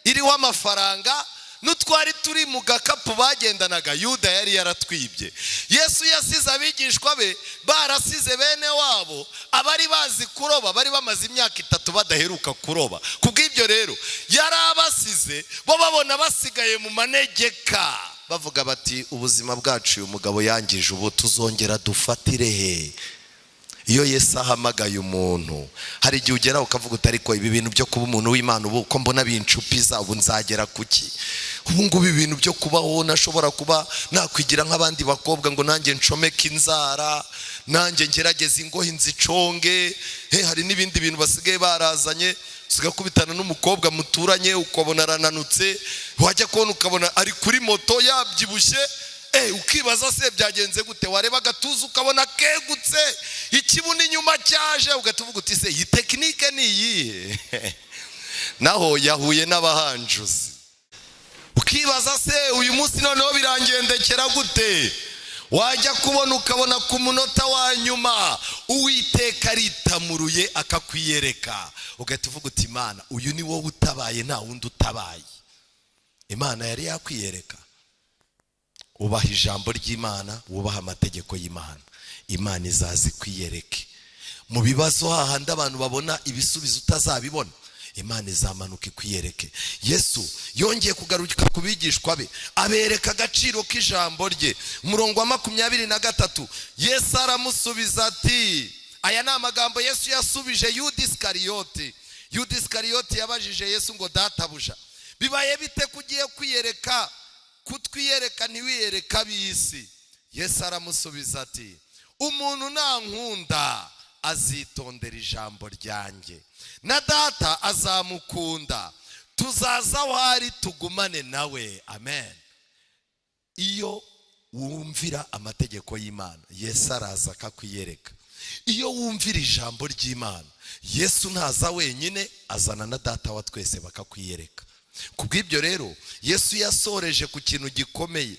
iriho amafaranga, n'utwari turi mu gakapu bagendanaga Yuda yari yaratwibye. Yesu yasize abigishwa be barasize bene wabo, abari bazi kuroba bari bamaze imyaka 3 badaheruka kuroba. Kubw'ibyo rero yari abasize bo babona basigaye mu manegeka, bavuga bati: "Ubuzima bwacu uyu mugabo yangije, ubu tuzongera dufatire he?" Iyo Yesu ahamagaye umuntu, hari igihe ugera ukavuga uti: "Ariko ibi bintu byo kuba umuntu w'Imana, ubu ko mbona bincupiza, ubu nzagera kuki? Ubu ngubu ibintu byo kubaho nashobora kuba nakwigira nk'abandi bakobwa ngo nanjye ncomeke inzara, nanjye ngerageze ingohe nziconge." He, hari n'ibindi bintu basigaye barazanye, usigaye kubitana n'umukobwa muturanye ukabona arananutse, wajya kubona ukabona ari kuri moto yabyibushye. Ukibaza se byagenze gute? Wareba agatuza ukabona kegutse, ikibuno inyuma cyaje, ugahita uvuga uti: "Se iyi technique ni iyihe?" Naho yahuye n'abahanjuzi. Ukibaza se uyu munsi noneho birangendekera gute? Wajya kubona ukabona ku munota wa nyuma Uwiteka aritamuruye akakwiyereka, ugahita uvuga uti: "Imana, uyu ni wowe utabaye, nta wundi utabaye." Imana yari yakwiyereka. Ubaha ijambo ry'Imana, wubaha amategeko y'Imana, Imana izaza ikwiyereke mu bibazo hahandi abantu babona ibisubizo utazabibona. Imana izamanuka ikwiyereke. Yesu yongeye kugaruka ku bigishwa be, abereka agaciro k'ijambo rye. Umurongo wa 23, Yesu aramusubiza ati, aya ni amagambo Yesu yasubije Yuda Isikariyoti. Yuda Isikariyoti yabajije Yesu ngo: "Databuja, bibaye bite ko ugiye kwiyereka, kutwiyereka ntiwiyereka ab'isi?" Yesu aramusubiza ati: "Umuntu nankunda azitondera ijambo ryanjye, na Data azamukunda, tuzaza aho ari tugumane nawe." Amen. Iyo wumvira amategeko y'Imana, Yesu araza akakwiyereka. Iyo wumvira ijambo ry'Imana, Yesu ntaza wenyine, azana na Data wa twese bakakwiyereka. Ku bw'ibyo rero, Yesu yasoreje ku kintu gikomeye.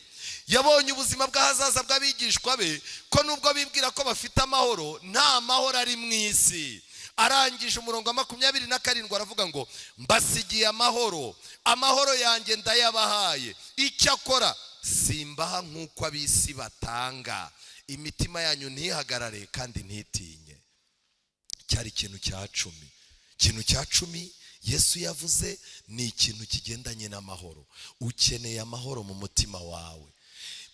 Yabonye ubuzima bw'ahazaza bw'abigishwa be, ko nubwo bibwira ko bafite amahoro, nta mahoro ari mu isi. Arangije, umurongo wa 27 aravuga ngo: "Mbasigiye amahoro, amahoro yanjye ndayabahaye. Icyakora simbaha nk'uko ab'isi batanga. Imitima yanyu ntihagarare kandi ntitinye." Cyari ikintu cya 10. Ikintu cya 10 Yesu yavuze ni ikintu kigendanye n'amahoro. Ukeneye amahoro mu mutima wawe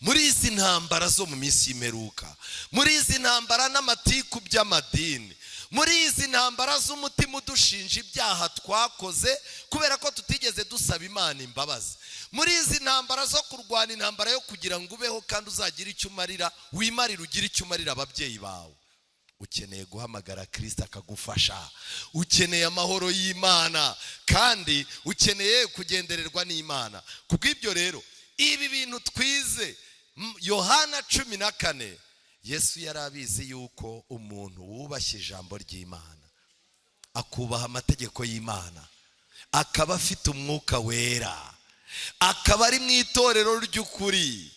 muri izi ntambara zo mu minsi y'imperuka, muri izi ntambara n'amatiku by'amadini, muri izi ntambara z'umutima udushinja ibyaha twakoze kubera ko tutigeze dusaba Imana imbabazi, muri izi ntambara zo kurwana intambara yo kugira ngo ubeho kandi uzagire icyo umarira, wimarire, ugire icyo umarira ababyeyi bawe. Ukeneye guhamagara Kirisita akagufasha. Ukeneye amahoro y'Imana kandi ukeneye kugendererwa n'Imana. Ku bw'ibyo rero, ibi bintu twize, Yohana 14, Yesu yari abizi yuko umuntu wubashye ijambo ry'Imana, akubaha amategeko y'Imana, akaba afite Umwuka Wera, akaba ari mu itorero ry'ukuri,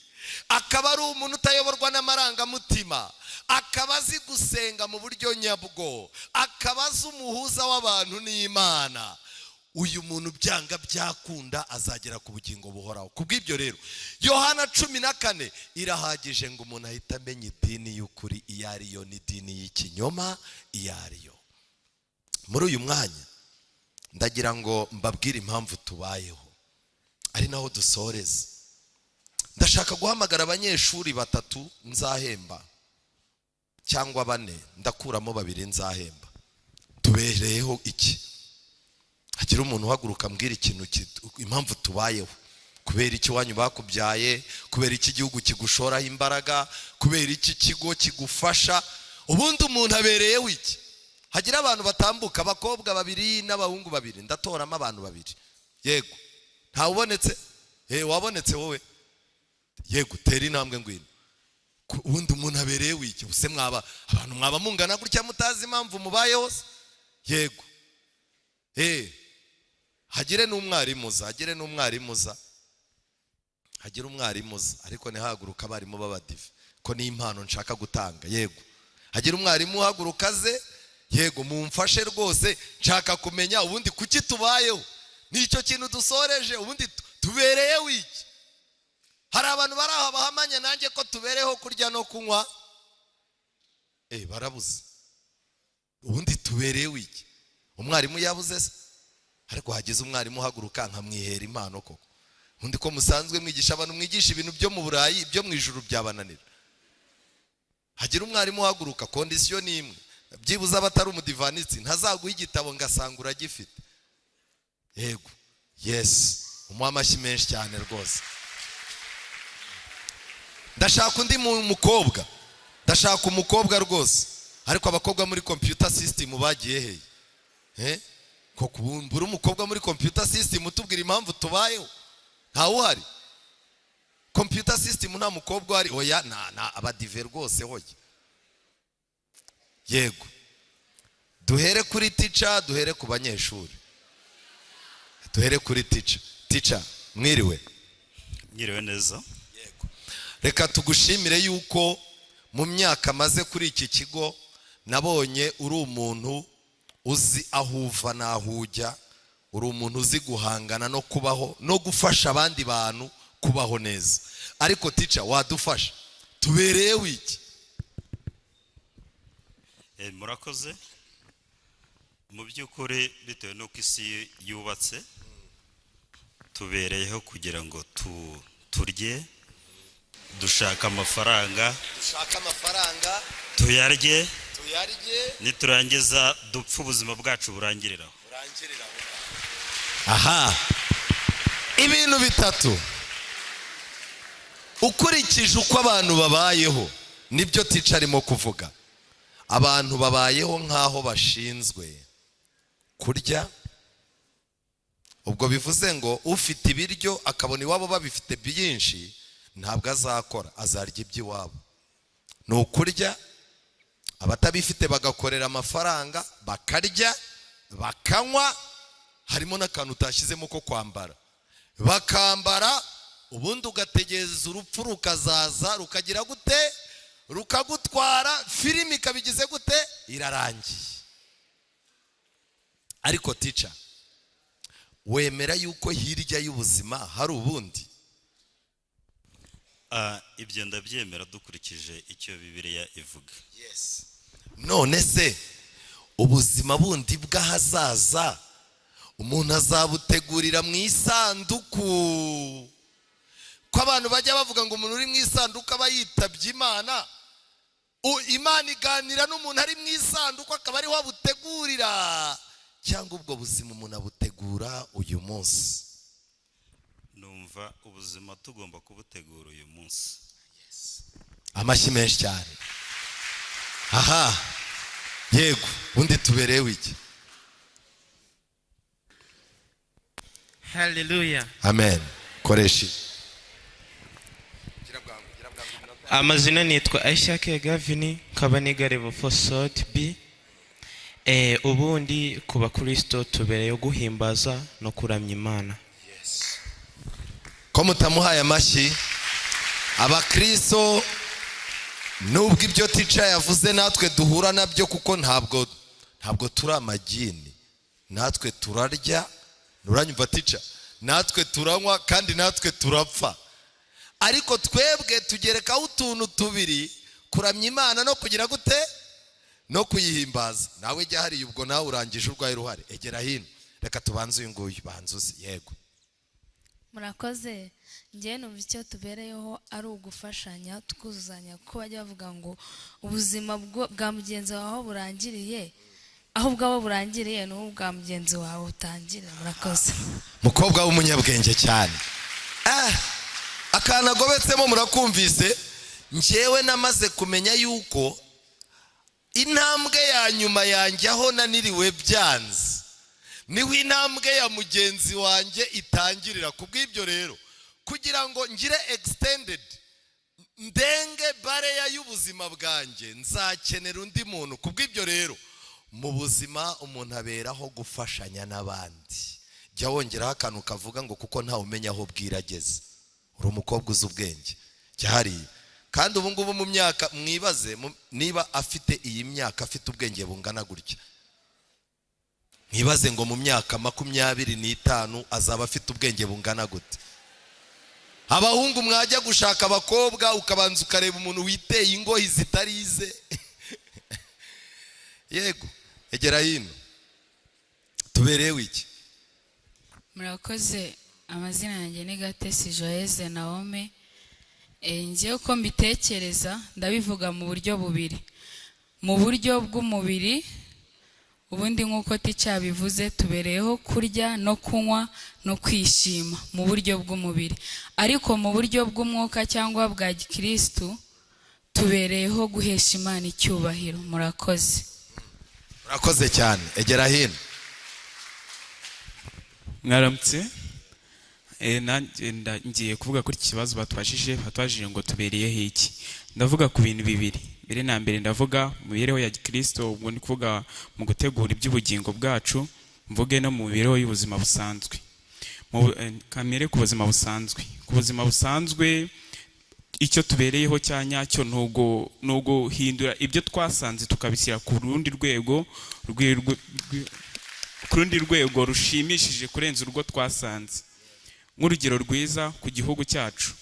akaba ari umuntu utayoborwa n'amarangamutima, akaba azi gusenga mu buryo nyabwo, akaba azi umuhuza w'abantu n'Imana, uyu muntu byanga byakunda azagera ku bugingo buhoraho. Ku bw'ibyo rero, Yohana 14 irahagije ngo umuntu ahite amenya idini y'ukuri iyo ariyo n'idini y'ikinyoma iyo ariyo. Muri uyu mwanya ndagira ngo mbabwire impamvu tubayeho, ari naho dusoreza. Ndashaka guhamagara abanyeshuri batatu nzahemba, cyangwa bane, ndakuramo babiri nzahemba. Tubereyeho iki? Hagira umuntu uhaguruka ambwira ikintu, impamvu tubayeho. Kubera iki iwanyu bakubyaye? Kubera iki igihugu kigushoraho imbaraga? Kubera iki kigo kigufasha? Ubundi umuntu abereyeho iki? Hagira abantu batambuka, abakobwa babiri n'abahungu babiri. Ndatoramo abantu babiri. Yego, ntawubonetse? Wabonetse wowe. Yego, tera intambwe, ngwino. Ubundi umuntu abereyeho iki? Ubuse mwaba abantu mwaba mungana gutya mutazi impamvu mubayeho se? Yego, hagire n'umwarimu uza, hagire n'umwarimu uza, hagire umwarimu uza. Ariko ntihaguruka abarimu b'abadive, ko ni impano nshaka gutanga. Yego, hagire umwarimu uhaguruka aze. Yego, mumfashe rwose, nshaka kumenya ubundi kuki tubayeho. Nicyo kintu dusoreje. Ubundi tubereyeho iki? Hari abantu bari aho bahamanya nanjye ko tubereyeho kurya no kunywa? Barabuze. Ubundi tubereyeho iki? Umwarimu yabuze se? Ariko hagize umwarimu uhaguruka nkamwihera impano koko. Ubundi ko musanzwe mwigisha abantu, mwigisha ibintu byo mu Burayi, ibyo mu ijuru byabananira? Hagira umwarimu uhaguruka. Condition ni imwe: byibuze aba atari umudivanisi, ntazaguha igitabo ngasanga uragifite. Yego, yes, umuha amashyi menshi cyane rwose. Ndashaka undi mukobwa, ndashaka umukobwa rwose. Ariko abakobwa muri computer system bagiye hehe? Ko kubumbura umukobwa muri computer system utubwira impamvu tubayeho, ntawe uhari? Computer system nta mukobwa uhari? Oya, na abadive rwose, hoya. Yego, duhere kuri teacher, duhere ku banyeshuri, duhere kuri teacher. Teacher, mwiriwe? Mwiriwe neza. Reka tugushimire yuko mu myaka amaze kuri iki kigo nabonye uri umuntu uzi aho uva n'aho ujya, uri umuntu uzi guhangana no kubaho no gufasha abandi bantu kubaho neza. Ariko teacher, wadufasha, tubereyeho iki? Murakoze. Mu by'ukuri, bitewe n'uko isi yubatse, tubereyeho kugira ngo turye, dushaka amafaranga, Dushaka amafaranga, tuyarye, tuyarye, niturangiza dupfe, ubuzima bwacu burangiriraho. Aha, ibintu bitatu ukurikije uko abantu babayeho, nibyo teacher arimo kuvuga. Abantu babayeho nk'aho bashinzwe kurya. Ubwo bivuze ngo ufite ibiryo akabona iwabo babifite byinshi, Ntabwo azakora, azarya iby'iwabo. Ni ukurya, abatabifite bagakorera amafaranga, bakarya, bakanywa, harimo n'akantu utashyizemo ko kwambara, bakambara, ubundi ugategereza urupfu rukazaza, rukagira gute? Rukagutwara. Filimi ikabigize gute? Irarangiye. Ariko teacher, wemera yuko hirya y'ubuzima hari ubundi? Ibyo ndabyemera dukurikije icyo Bibiliya ivuga. None se ubuzima bundi bw'ahazaza umuntu azabutegurira mu isanduku? Ko abantu bajya bavuga ngo umuntu uri mu isanduku aba yitabye Imana, Imana iganira n'umuntu ari mu isanduku, akaba ariho abutegurira, cyangwa ubwo buzima umuntu abutegura uyu munsi? Numva ubuzima tugomba kubutegura uyu munsi. Amashyi menshi cyane. Aha, yego. Undi, tuberewe iki? Haleluya. Amen. Koresha ibi. Amazina nitwa Aishake Gavini, nkaba niga level 4 sort B. Ubundi ku bakristo tubereyeho guhimbaza no kuramya Imana. Ko mutamuhaye amashyi? Abakristo, nubwo ibyo teacher yavuze natwe duhura nabyo, kuko ntabwo turi amagini, natwe turarya. Nturanyumva, teacher? Natwe turanywa kandi natwe turapfa, ariko twebwe tugerekaho utuntu tubiri: kuramya Imana no kugira gute? No kuyihimbaza. Nawe jya hariya. Ubwo nawe urangije urwaye uruhare, egera hino. Reka tubanze uyu nguyu. Banza uzi. Yego. Murakoze. Njyewe numva icyo tubereyeho ari ugufashanya, tukuzuzanya, kuko bajya bavuga ngo ubuzima bwa mugenzi wawe aho burangiriye, aho ubwawe burangiriye niho ubwa mugenzi wawe butangirira. Murakoze. Mukobwa w'umunyabwenge cyane. Akantu agobetsemo murakumvise. Njyewe namaze kumenya yuko intambwe ya nyuma yanjye, aho naniriwe byanze, niho intambwe ya mugenzi wanjye itangirira. Ku bw'ibyo rero, kugira ngo ngire extended, ndenge barrier y'ubuzima bwanjye, nzakenera undi muntu. Ku bw'ibyo rero, mu buzima umuntu aberaho gufashanya n'abandi. Jya wongeraho akantu kavuga ngo kuko ntawe umenya aho bwira ageze. Uri umukobwa uzi ubwenge. Jya hariya. Kandi ubu ngubu mu myaka, mwibaze niba afite iyi myaka, afite ubwenge bungana gutya, mwibaze ngo mu myaka 25 azaba afite ubwenge bungana gute? Abahungu mwajya gushaka abakobwa, ukabanza ukareba umuntu witeye ingohi zitari ize. Yego, egera hino. Tuberewe iki? Murakoze. Amazina yanjye ni Gatesi Joyeze Naome. Njyewe uko mbitekereza, ndabivuga mu buryo bubiri. Mu buryo bw'umubiri, ubundi nk'uko teacher bivuze, tubereyeho kurya no kunywa no kwishima mu buryo bw'umubiri, ariko mu buryo bw'umwuka cyangwa bwa gikirisitu, tubereyeho guhesha Imana icyubahiro. Murakoze. Urakoze cyane. Egera hino. Mwaramutse. Nanjye ngiye kuvuga kuri iki kibazo batubajije ngo tubereyeho iki. Ndavuga ku bintu bibiri. Mbere na mbere ndavuga mu mibereho ya gikristo, ubwo ni kuvuga mu gutegura iby'ubugingo bwacu, mvuge no mu mibereho y'ubuzima busanzwe. Kamere ku buzima busanzwe, ku buzima busanzwe icyo tubereyeho cya nyacyo ni uguhindura ibyo twasanze tukabishyira ku rundi rwego ku rundi rwego rushimishije kurenza urwo twasanze. Nk'urugero rwiza, ku gihugu cyacu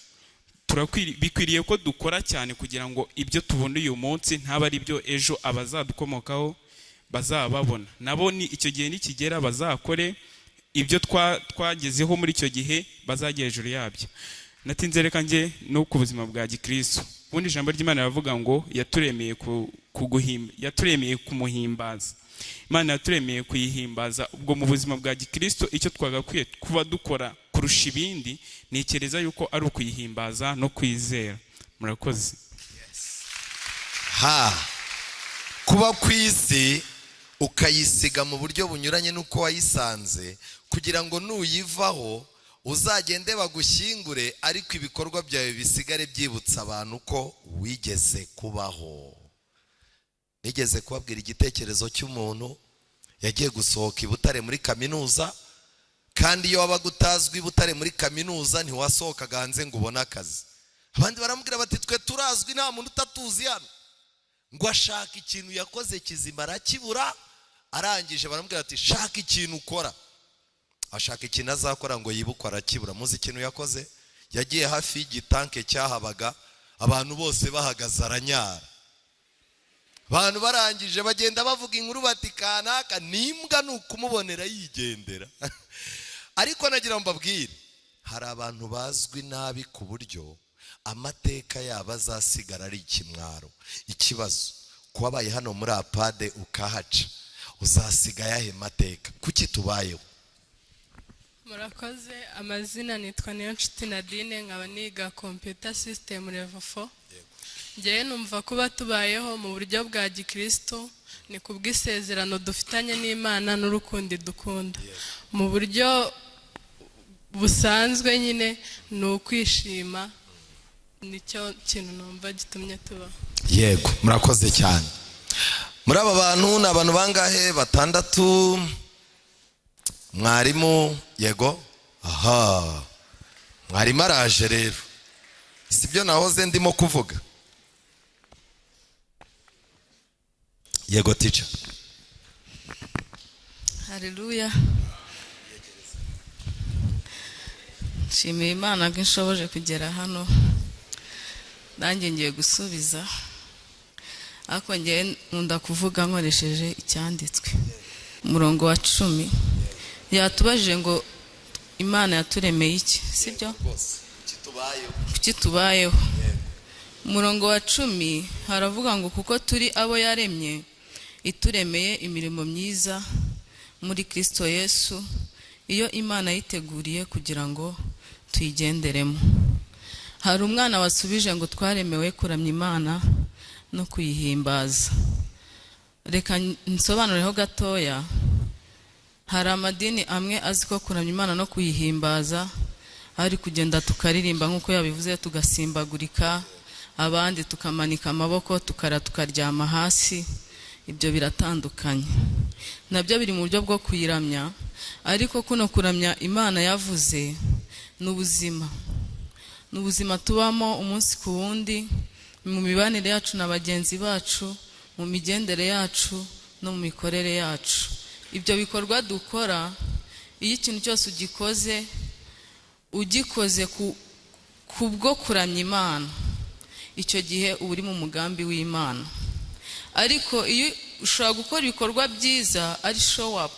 bikwiriye ko dukora cyane kugira ngo ibyo tubona uyu munsi ntabe ari byo ejo abazadukomokaho bazaba babona. Nabo ni icyo gihe nikigera bazakore ibyo twagezeho muri icyo gihe, bazajya hejuru yabyo. Natinze, reka njye no ku buzima bwa gikristo. Ubundi ijambo ry'Imana riravuga ngo yaturemeye yaturemeye kumuhimbaza. Imana yaturemeye kuyihimbaza. Ubwo mu buzima bwa gikristo icyo twagakwiye kuba dukora kurusha ibindi, ntekereza yuko ari ukuyihimbaza no kwizera. Murakoze. Ha, kuba ku isi ukayisiga mu buryo bunyuranye n'uko wayisanze, kugira ngo nuyivaho Uzagende bagushyingure, ariko ibikorwa byawe bisigare byibutsa abantu ko wigeze kubaho. Nigeze kubabwira igitekerezo cy'umuntu yagiye gusohoka i Butare muri kaminuza, kandi iyo wabaga utazwi i Butare muri kaminuza ntiwasohokaga hanze ngo ubone akazi. Abandi baramubwira bati: "Twe turazwi, nta muntu utatuzi hano." Ngo ashaka ikintu yakoze kizima arakibura. Arangije baramubwira ati: "Shaka ikintu ukora." Ashaka ikintu azakora ngo yibukwe, arakibura. Muzi ikintu yakoze? Yagiye hafi y'igitanke cyahabaga, abantu bose bahagaze, aranyara. Abantu barangije bagenda bavuga inkuru bati: "Kanaka n'imbwa ni ukumubonera yigendera." Ariko nagira ngo mbabwire, hari abantu bazwi nabi ku buryo amateka yabo azasigara ari ikimwaro. Ikibazo, kubabaye hano muri APADE ukahaca, uzasiga ayahe mateka? Kuki tubayeho? Murakoze. Amazina nitwa Niyonshuti Nadine, nkaba niga computer system level 4. Ngewe numva kuba tubayeho mu buryo bwa gikristo ni kubw'isezerano dufitanye n'Imana n'urukundo dukunda. Mu buryo busanzwe nyine ni ukwishima, nicyo kintu numva gitumye tubaho. Yego, murakoze cyane. Muri aba bantu ni abantu bangahe? Batandatu. Mwarimu, yego. Aha mwarimu araje rero, sibyo nahoze ndimo kuvuga? Yego, tica. Haleluya! Nshimiye Imana ko inshoboje kugera hano. Nanjye ngiye gusubiza, ariko ngewe nkunda kuvuga nkoresheje icyanditswe. Umurongo wa 10 yatubajije ngo Imana yaturemeye iki, sibyo? Kuki tubayeho? Umurongo wa 10 haravuga ngo: "Kuko turi abo yaremye, ituremeye imirimo myiza muri Kristo Yesu, iyo Imana yiteguriye kugira ngo tuyigenderemo." Hari umwana wasubije ngo twaremewe kuramya Imana no kuyihimbaza. Reka nsobanureho gatoya. Hari amadini amwe azi ko kuramya Imana no kuyihimbaza ari kugenda tukaririmba nk'uko yabivuze, tugasimbagurika, abandi tukamanika amaboko, tukara tukaryama hasi. Ibyo biratandukanye, nabyo biri mu buryo bwo kuyiramya, ariko kuno kuramya Imana yavuze ni ubuzima, ni ubuzima tubamo umunsi ku wundi, mu mibanire yacu na bagenzi bacu, mu migendere yacu no mu mikorere yacu. Ibyo bikorwa dukora, iyo ikintu cyose ugikoze, ugikoze ku bwo kuramya Imana, icyo gihe uba uri mu mugambi w'Imana. Ariko iyo ushobora gukora ibikorwa byiza ari show up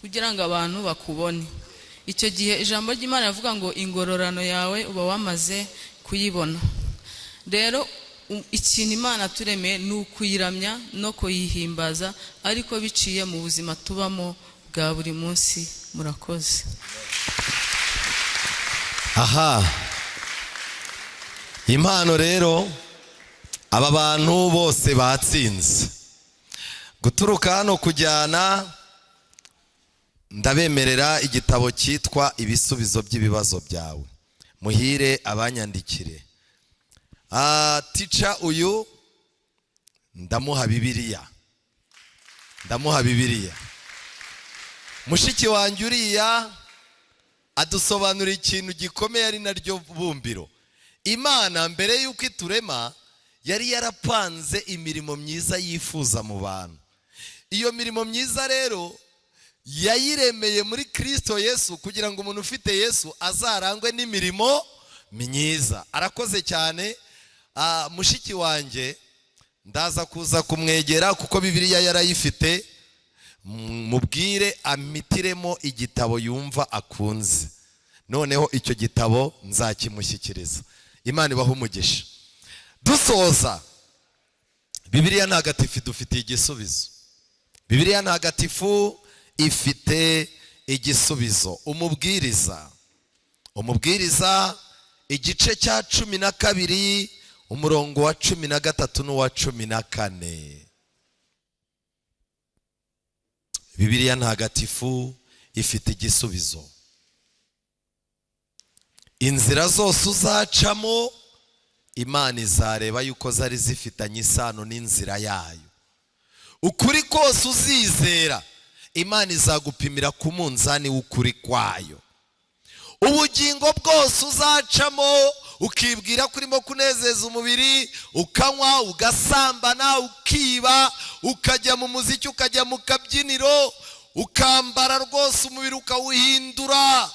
kugira ngo abantu bakubone, icyo gihe ijambo ry'Imana rivuga ngo ingororano yawe uba wamaze kuyibona. Rero ikintu Imana turemeye ni ukuyiramya no kuyihimbaza, ariko biciye mu buzima tubamo bwa buri munsi. Murakoze. Aha, impano rero, aba bantu bose batsinze. Guturuka hano kujyana, ndabemerera igitabo cyitwa "Ibisubizo by'ibibazo byawe". Muhire abanyandikire. Tica uyu ndamuha Bibiliya, ndamuha Bibiliya. Mushiki wanjye uriya adusobanurira ikintu gikomeye, ari naryo bumbiro. Imana mbere y'uko iturema yari yarapanze imirimo myiza yifuza mu bantu. Iyo mirimo myiza rero yayiremeye muri Kirisito Yesu, kugira ngo umuntu ufite Yesu azarangwe n'imirimo myiza. Arakoze cyane. Mushiki wanjye ndaza kuza kumwegera, kuko Bibiliya yarayifite, mubwire amitiremo igitabo yumva akunze, noneho icyo gitabo nzakimushyikiriza. Imana ibahe umugisha. Dusoza, Bibiliya Ntagatifu idufitiye igisubizo. Bibiliya Ntagatifu ifite igisubizo. Umubwiriza igice cya 12, umurongo wa 13 n'uwa 14. Bibiliya Ntagatifu ifite igisubizo. Inzira zose uzacamo, Imana izareba yuko zari zifitanye isano n'inzira yayo. Ukuri kose uzizera, Imana izagupimira ku munzani w'ukuri kwayo. Ubugingo bwose uzacamo ukibwira ko urimo kunezeza umubiri, ukanywa, ugasambana, ukiba, ukajya mu muziki, ukajya mu kabyiniro, ukambara rwose umubiri ukawuhindura,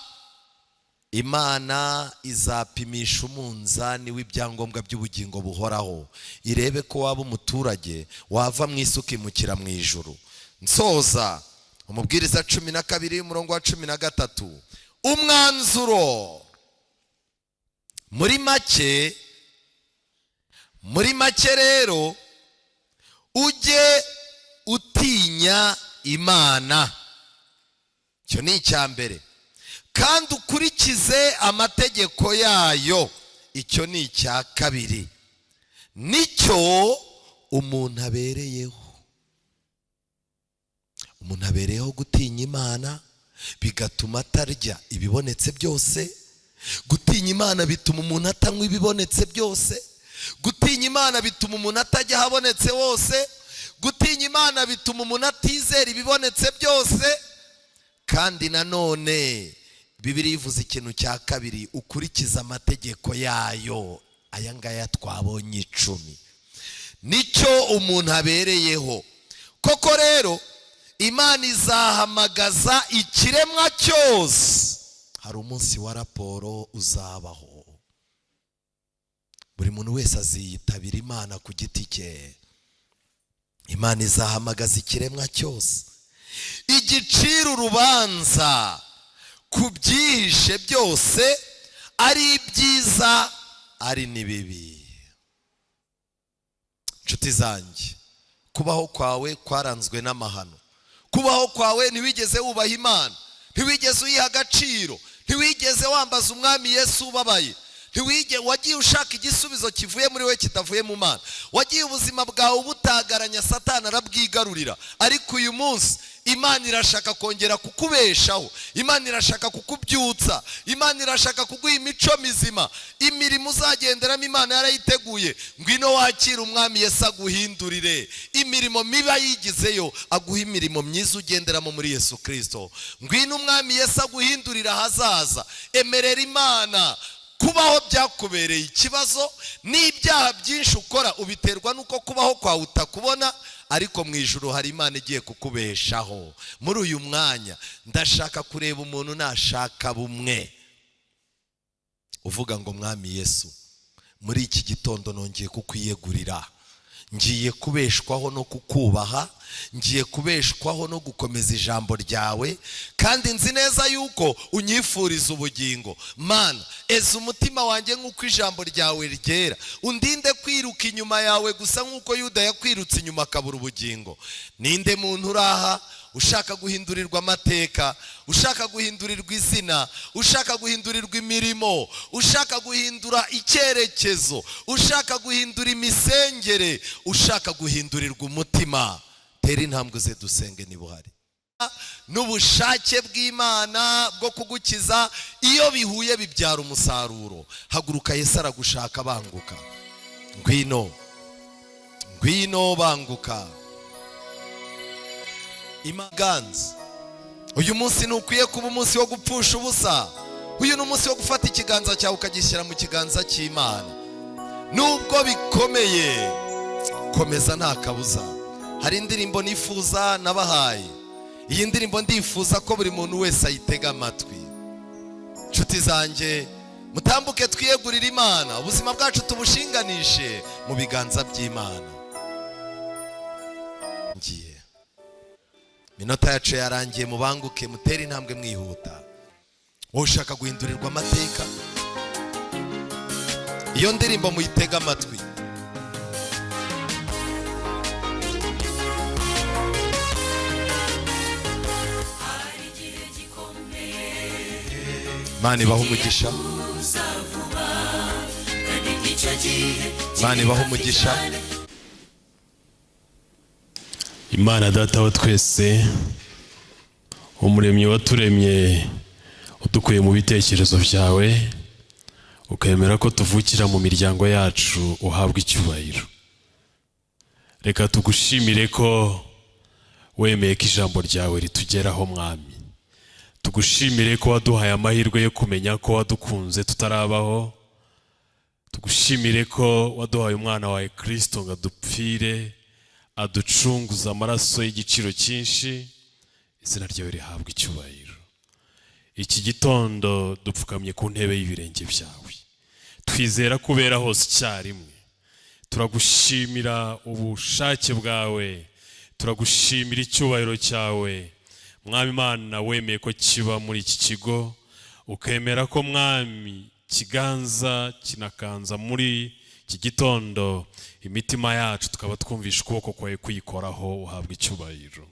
Imana izapimisha umunzani w'ibyangombwa by'ubugingo buhoraho, irebe ko waba umuturage wava mu isi ukimukira mu ijuru. Nsoza, Umubwiriza 12, umurongo wa 13. Umwanzuro muri make rero, ujye utinya Imana, icyo ni icya mbere, kandi ukurikize amategeko yayo, icyo ni icya kabiri. Nicyo umuntu abereyeho. Umuntu abereyeho gutinya Imana, bigatuma atarya ibibonetse byose. Gutinya Imana bituma umuntu atanywa ibibonetse byose. Gutinya Imana bituma umuntu atajya ahabonetse hose. Gutinya Imana bituma umuntu atizera ibibonetse byose. Kandi nanone Bibiliya ivuze ikintu cya kabiri: ukurikiza amategeko yayo, aya ngaya twabonye 10. Nicyo umuntu abereyeho. Koko rero, Imana izahamagaza ikiremwa cyose. Hari umunsi wa raporo uzabaho, buri muntu wese aziyitabira Imana ku giti cye. Imana izahamagaza ikiremwa cyose, igicira urubanza ku byihishe byose, ari ibyiza, ari n'ibibi. Inshuti zanjye, kubaho kwawe kwaranzwe n'amahano. Kubaho kwawe, ntiwigeze wubaha Imana, ntiwigeze uyiha agaciro, ntiwigeze wambaza Umwami Yesu ubabaye, ntiwige wagiye ushaka igisubizo kivuye muri we, kitavuye mu Mana. Wagiye ubuzima bwawe butagaranya, Satani arabwigarurira. Ariko uyu munsi Imana irashaka kongera kukubeshaho, Imana irashaka kukubyutsa, Imana irashaka kuguha imico mizima. Imirimo uzagenderamo Imana yarayiteguye. Ngwino wakire Umwami Yesu aguhindurire imirimo mibi ayigizeyo, aguha imirimo myiza ugenderamo muri Yesu Kirisito. Ngwino Umwami Yesu aguhindurire ahazaza. Emerera Imana. Kubaho byakubereye ikibazo, n'ibyaha byinshi ukora ubiterwa n'uko kubaho kwawe utakubona, ariko mu ijuru hari Imana igiye kukubeshaho. Muri uyu mwanya ndashaka kureba umuntu nashaka bumwe uvuga ngo: "Mwami Yesu, muri iki gitondo nongeye kukwiyegurira. Ngiye kubeshwaho no kukubaha, ngiye kubeshwaho no gukomeza ijambo ryawe, kandi nzi neza yuko unyifuriza ubugingo. Mana, eza umutima wanjye nk'uko ijambo ryawe ryera, undinde kwiruka inyuma yawe gusa nk'uko Yuda yakwirutse inyuma akabura ubugingo." Ninde muntu uraha ushaka guhindurirwa amateka, ushaka guhindurirwa izina, ushaka guhindurirwa imirimo, ushaka guhindura icyerekezo, ushaka guhindura imisengere, ushaka guhindurirwa umutima? Tera intambwe ze dusenge niba uhari. N'ubushake bw'Imana bwo kugukiza, iyo bihuye bibyara umusaruro. Haguruka, Yesu aragushaka. Banguka, ngwino, ngwino, banguka. Imaganza, uyu munsi ntukwiye kuba umunsi wo gupfusha ubusa. Uyu ni umunsi wo gufata ikiganza cyawe ukagishyira mu kiganza cy'Imana. Nubwo bikomeye, komeza, nta kabuza. Hari indirimbo nifuza nabahaye. Iyi ndirimbo ndifuza ko buri muntu wese ayitega amatwi. Inshuti zanjye, mutambuke twiyegurire Imana, ubuzima bwacu tubushinganishe mu biganza by'Imana. Ngiye, minota yacu yarangiye. Mubanguke, mutere intambwe mwihuta. Wowe ushaka guhindurirwa amateka, iyo ndirimbo muyitega amatwi. Imana ibaha umugisha, Imana ibaha umugisha. Imana Data wa twese, Umuremyi waturemye, udukuye mu bitekerezo byawe. Ukemera ko tuvukira mu miryango yacu, uhabwa icyubahiro. Reka tugushimire ko wemeye ko ijambo ryawe ritugeraho, Mwami. Tugushimire ko waduhaye amahirwe yo kumenya ko wadukunze tutarabaho. Tugushimire ko waduhaye umwana wawe Kirisito ngo adupfire, aducunguze amaraso y'igiciro cyinshi. Izina ryawe rihabwa icyubahiro. Iki gitondo dupfukamye ku ntebe y'ibirenge byawe, twizera ko ubera hose icyarimwe. Turagushimira ubushake bwawe, turagushimira icyubahiro cyawe, Mwami Imana, wemeye ko kiba muri iki kigo, ukemera ko, Mwami, kiganza kinakanza muri iki gitondo imitima yacu, tukaba twumvisha ukuboko kwawe kuyikoraho. Uhabwa icyubahiro.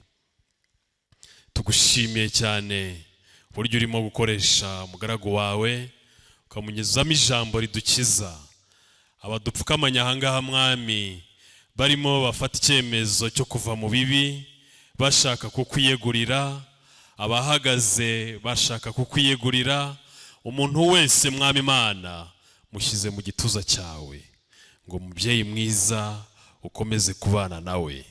Tugushimiye cyane uburyo urimo gukoresha umugaragu wawe, ukamunyuzamo ijambo ridukiza. Abadupfukamanya ahangaha, Mwami, barimo bafata icyemezo cyo kuva mu bibi, bashaka kukwiyegurira, abahagaze bashaka kukwiyegurira. Umuntu wese, Mwami Imana, mushyize mu gituza cyawe ngo mubyeyi mwiza ukomeze kubana nawe.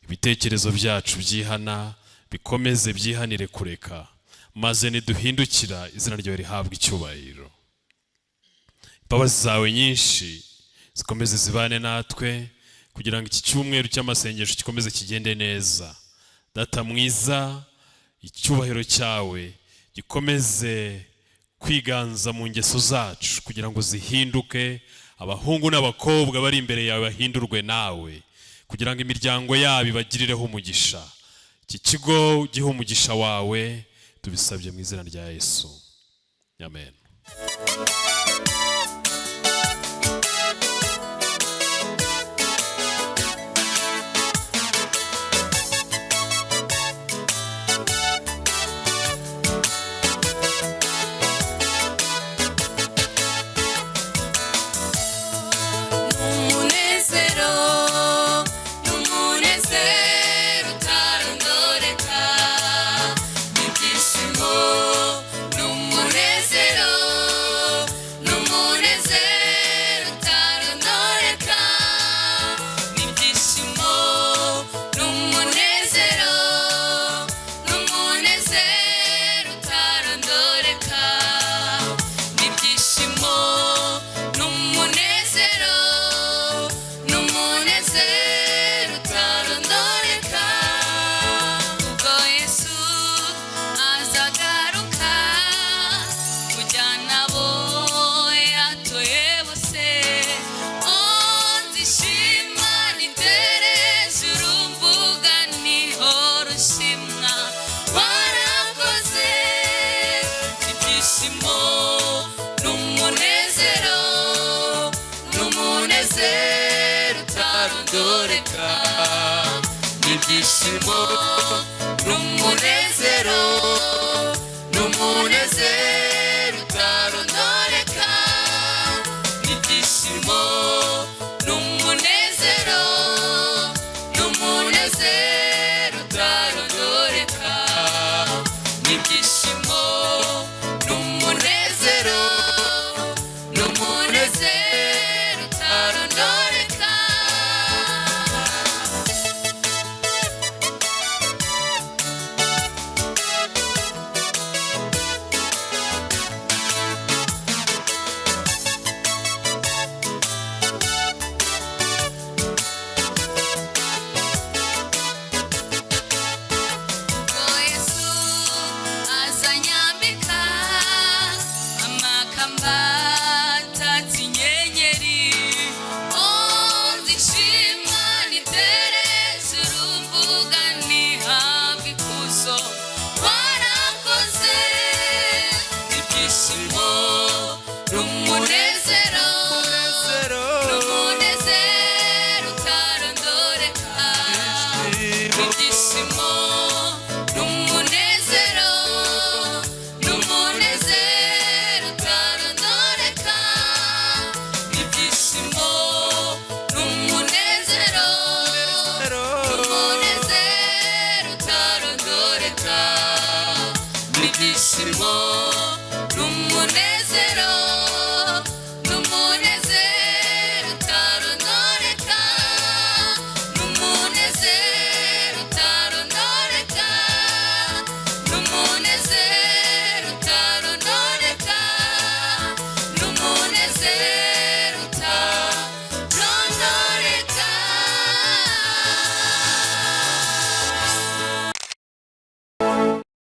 Ibitekerezo byacu byihana, bikomeze byihanire kureka, maze niduhindukira izina ryawe rihabwa icyubahiro. Imbabazi zawe nyinshi zikomeze zibane natwe kugira ngo iki cyumweru cy'amasengesho gikomeze kigende neza. Data mwiza, icyubahiro cyawe gikomeze kwiganza mu ngeso zacu kugira ngo zihinduke, abahungu n'abakobwa bari imbere yawe bahindurwe nawe, kugira ngo imiryango yabo ibagirireho umugisha. Iki kigo gihe umugisha wawe, tubisabye mu izina rya Yesu, amen. Umunezero, n'umunezero utarondoreka, ibyishimo, n'umunezero, n'umunezero utarondoreka, ibyishimo, n'umunezero, n'umunezero utarondoreka, ibyishimo, n'umunezero, n'umunezero utarondoreka. Ubwo Yesu azagaruka kujyana abo yatoye bose, nzishima nitere hejuru mvuga niho rushimwa warakoze. Ibyishimo n'umunezero, n'umunezero utarondoreka, ibyishimo n'umunezero, n'umunezero utarondoreka, ibyishimo n'umunezero, n'umunezero utarondoreka, ibyishimo n'umunezero, n'umunezero utarondoreka.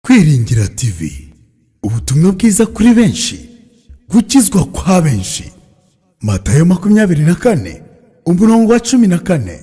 Kwiringira TV, ubutumwa bwiza kuri benshi, gukizwa kwa benshi. Matayo 24 umurongo wa 14.